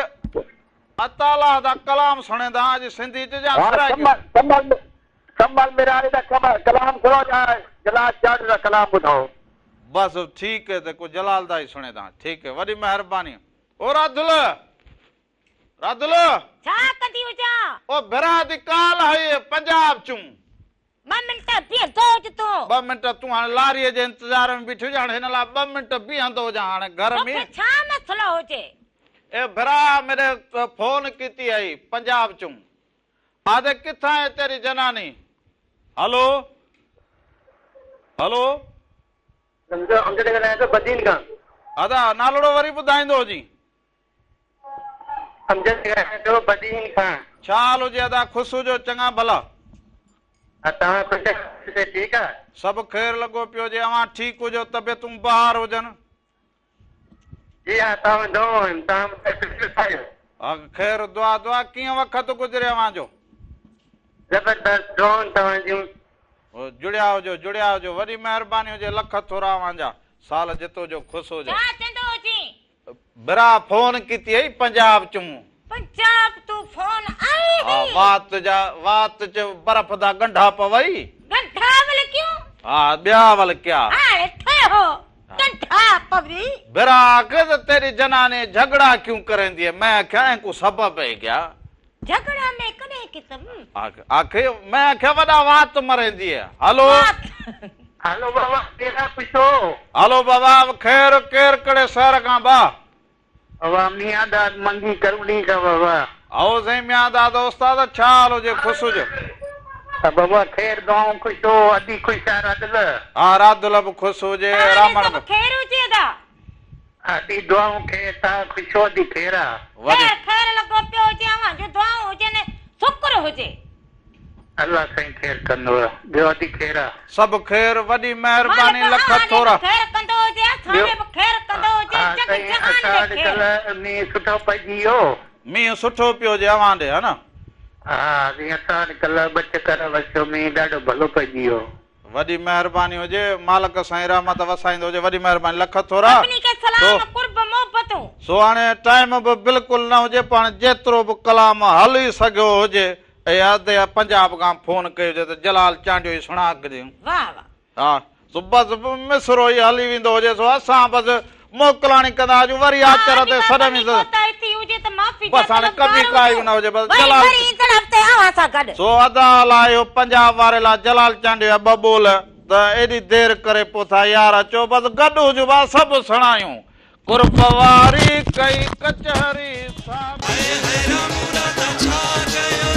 عطاالله دا ڪلام سڻيندا اڄ سنڌي چ يا سرائيڪي. سنبل سنبل ميراڻي دا ڪلام سڻو يا جلال چانڊيو دا ڪلام ٻڌاؤ. بس ٺيڪ هي تيڪون جلال دا ئي سڻيندا ٺيڪ هي وڏي مهرباني او راڌل راڌل. ڇا ڪندي هجان. او ڀرا the call هئي پنجاب چون. ٻه منٽ بيهندو هج تون. ٻه منٽ تون هاڻي لاريء جي انتظار ۾ بيٺي هج هاڻي هن لاء ٻه منٽ بيهندو هجان هاڻي گهر ۾. توکي ڇا مسئلو هجي. اي ڀرا ميڏي فون ڪيتي هئي پنجاب چون. آدي ڪٿان هي تيري جناني. هلو هلو. امجد ڳالهايان ٿو بدين کان. ادا نالڙو وري ٻڌائيندو هجين. امجد ڳالهايان ٿو بدين کان. ڇا حال هجي ادا خوش هجو چڱا ڀلا. ها توهان خوش آهيو ٺيڪ آ. سڀ خير لڳو پيو هجي اوهان ٺيڪ هجو طبيعتون بهار هجن. جي ها توهان دعائون آهن توهان ٻڌايو خوش آهيو. ها خير دعا دعا ڪيئن وقت گذري اوهان جو. زبردست دعائون توهان جون. جڙيا هجو جڙيا هجو وڏي مهرباني هجي لک ٿورا اوهان جا سال جتو جو خوش هجو. ڇا چوندو هجين. برا فون ڪيتي هئي پنجاب چون. پنجاب تون فون آئي ها هئي. وات جا وات چ برف دا ڳنڍا پوئي. ڳنڍا ول ڪيون. ها ٻيا ول ڪيا. هاڻي ٺهيو ڳنڍا پوي. برا آکي ته تيري جناني جهڳڙا ڪيون ڪريندي هي مين آکيا اين کو سبب هي ڪيا. جهڳڙا مين ڪڏهن ڪيتم. آکي مين آکيا وڏا وات مريندي هي هلو. وات. هلو بابا ڪيرا پڇو. هلو بابا خير ڪير ڪڙي شهر کان با. بابا ميان داد منگي ڪرونڊي کان بابا. هائو سائين ميان داد استاد ڇا حال هجي خوش هجو. ها بابا خير دعائون خوش هو ادي خوش آ رادل. ها رادل به خوش هجي توهان رامڻ سڀ به. خير هجي ادا. ادي دعائون خير توهان خوش هو ادي خير آ. وڏي. خير خير لڳو پيو هجي اوهان جون دعائون هجن شڪر هجي. الله سائين خير ڪندو ٻيو ادي خير آ. سڀ خير وڏي مهرباني مالڪ لک اوهان ڏي ٿورا. به خير ڪندو هجي اسان ٻيو ڏي به خير ڪندو هجي ها جڳ سائين جهان اسان ۾ وٽ خير. ڪلهه مينهن سٺو پئجي ويو. مينهن سٺو پيو هجي اوهان ڏي ها نه. ها سائين اسان وٽ ڪلهه ٻه چڪر وسيو مينهن ڏاڍو ڀلو پئجي ويو. وڏي مهرباني هجي مالڪ سائين رحمت وسائيندو هجي وڏي مهرباني لک ٿورا سڀني کي سو سلام قرب محبتون. سو هاڻي ٽائيم به بلڪل نه هجي پاڻ جيترو به ڪلام هلي سگهيو هجي اي ادي پنجاب کان فون ڪئي هجي ته جلال چانڊيو ئي سڻا ڪجي واه واه. ها سو بس مصرو ئي هلي ويندو هجي سو اسان بس موڪلاڻي ڪندا هجون وري ها آچر ادي تي ڪا سڏ ڪمي ويندس. ڪوتاهي ٿي هجي ته معافي جا بس هاڻي ڪمي طلبگار ڪائي هجون نه هجي بس وري جلال وري ايندڙ هفتي اوهان سان گڏ. سو ادا لاء اهو پنجاب واري لاء جلال چانڊيو جا ٻه ٻول ته ايڏي دير ڪري پوٿا يار اچو بس گڏ هجون بس سڀ سڻايون قرب واري ڪئي ڪچهري سامي. هي حيران مون ڏاڍا ڇا ڪيو.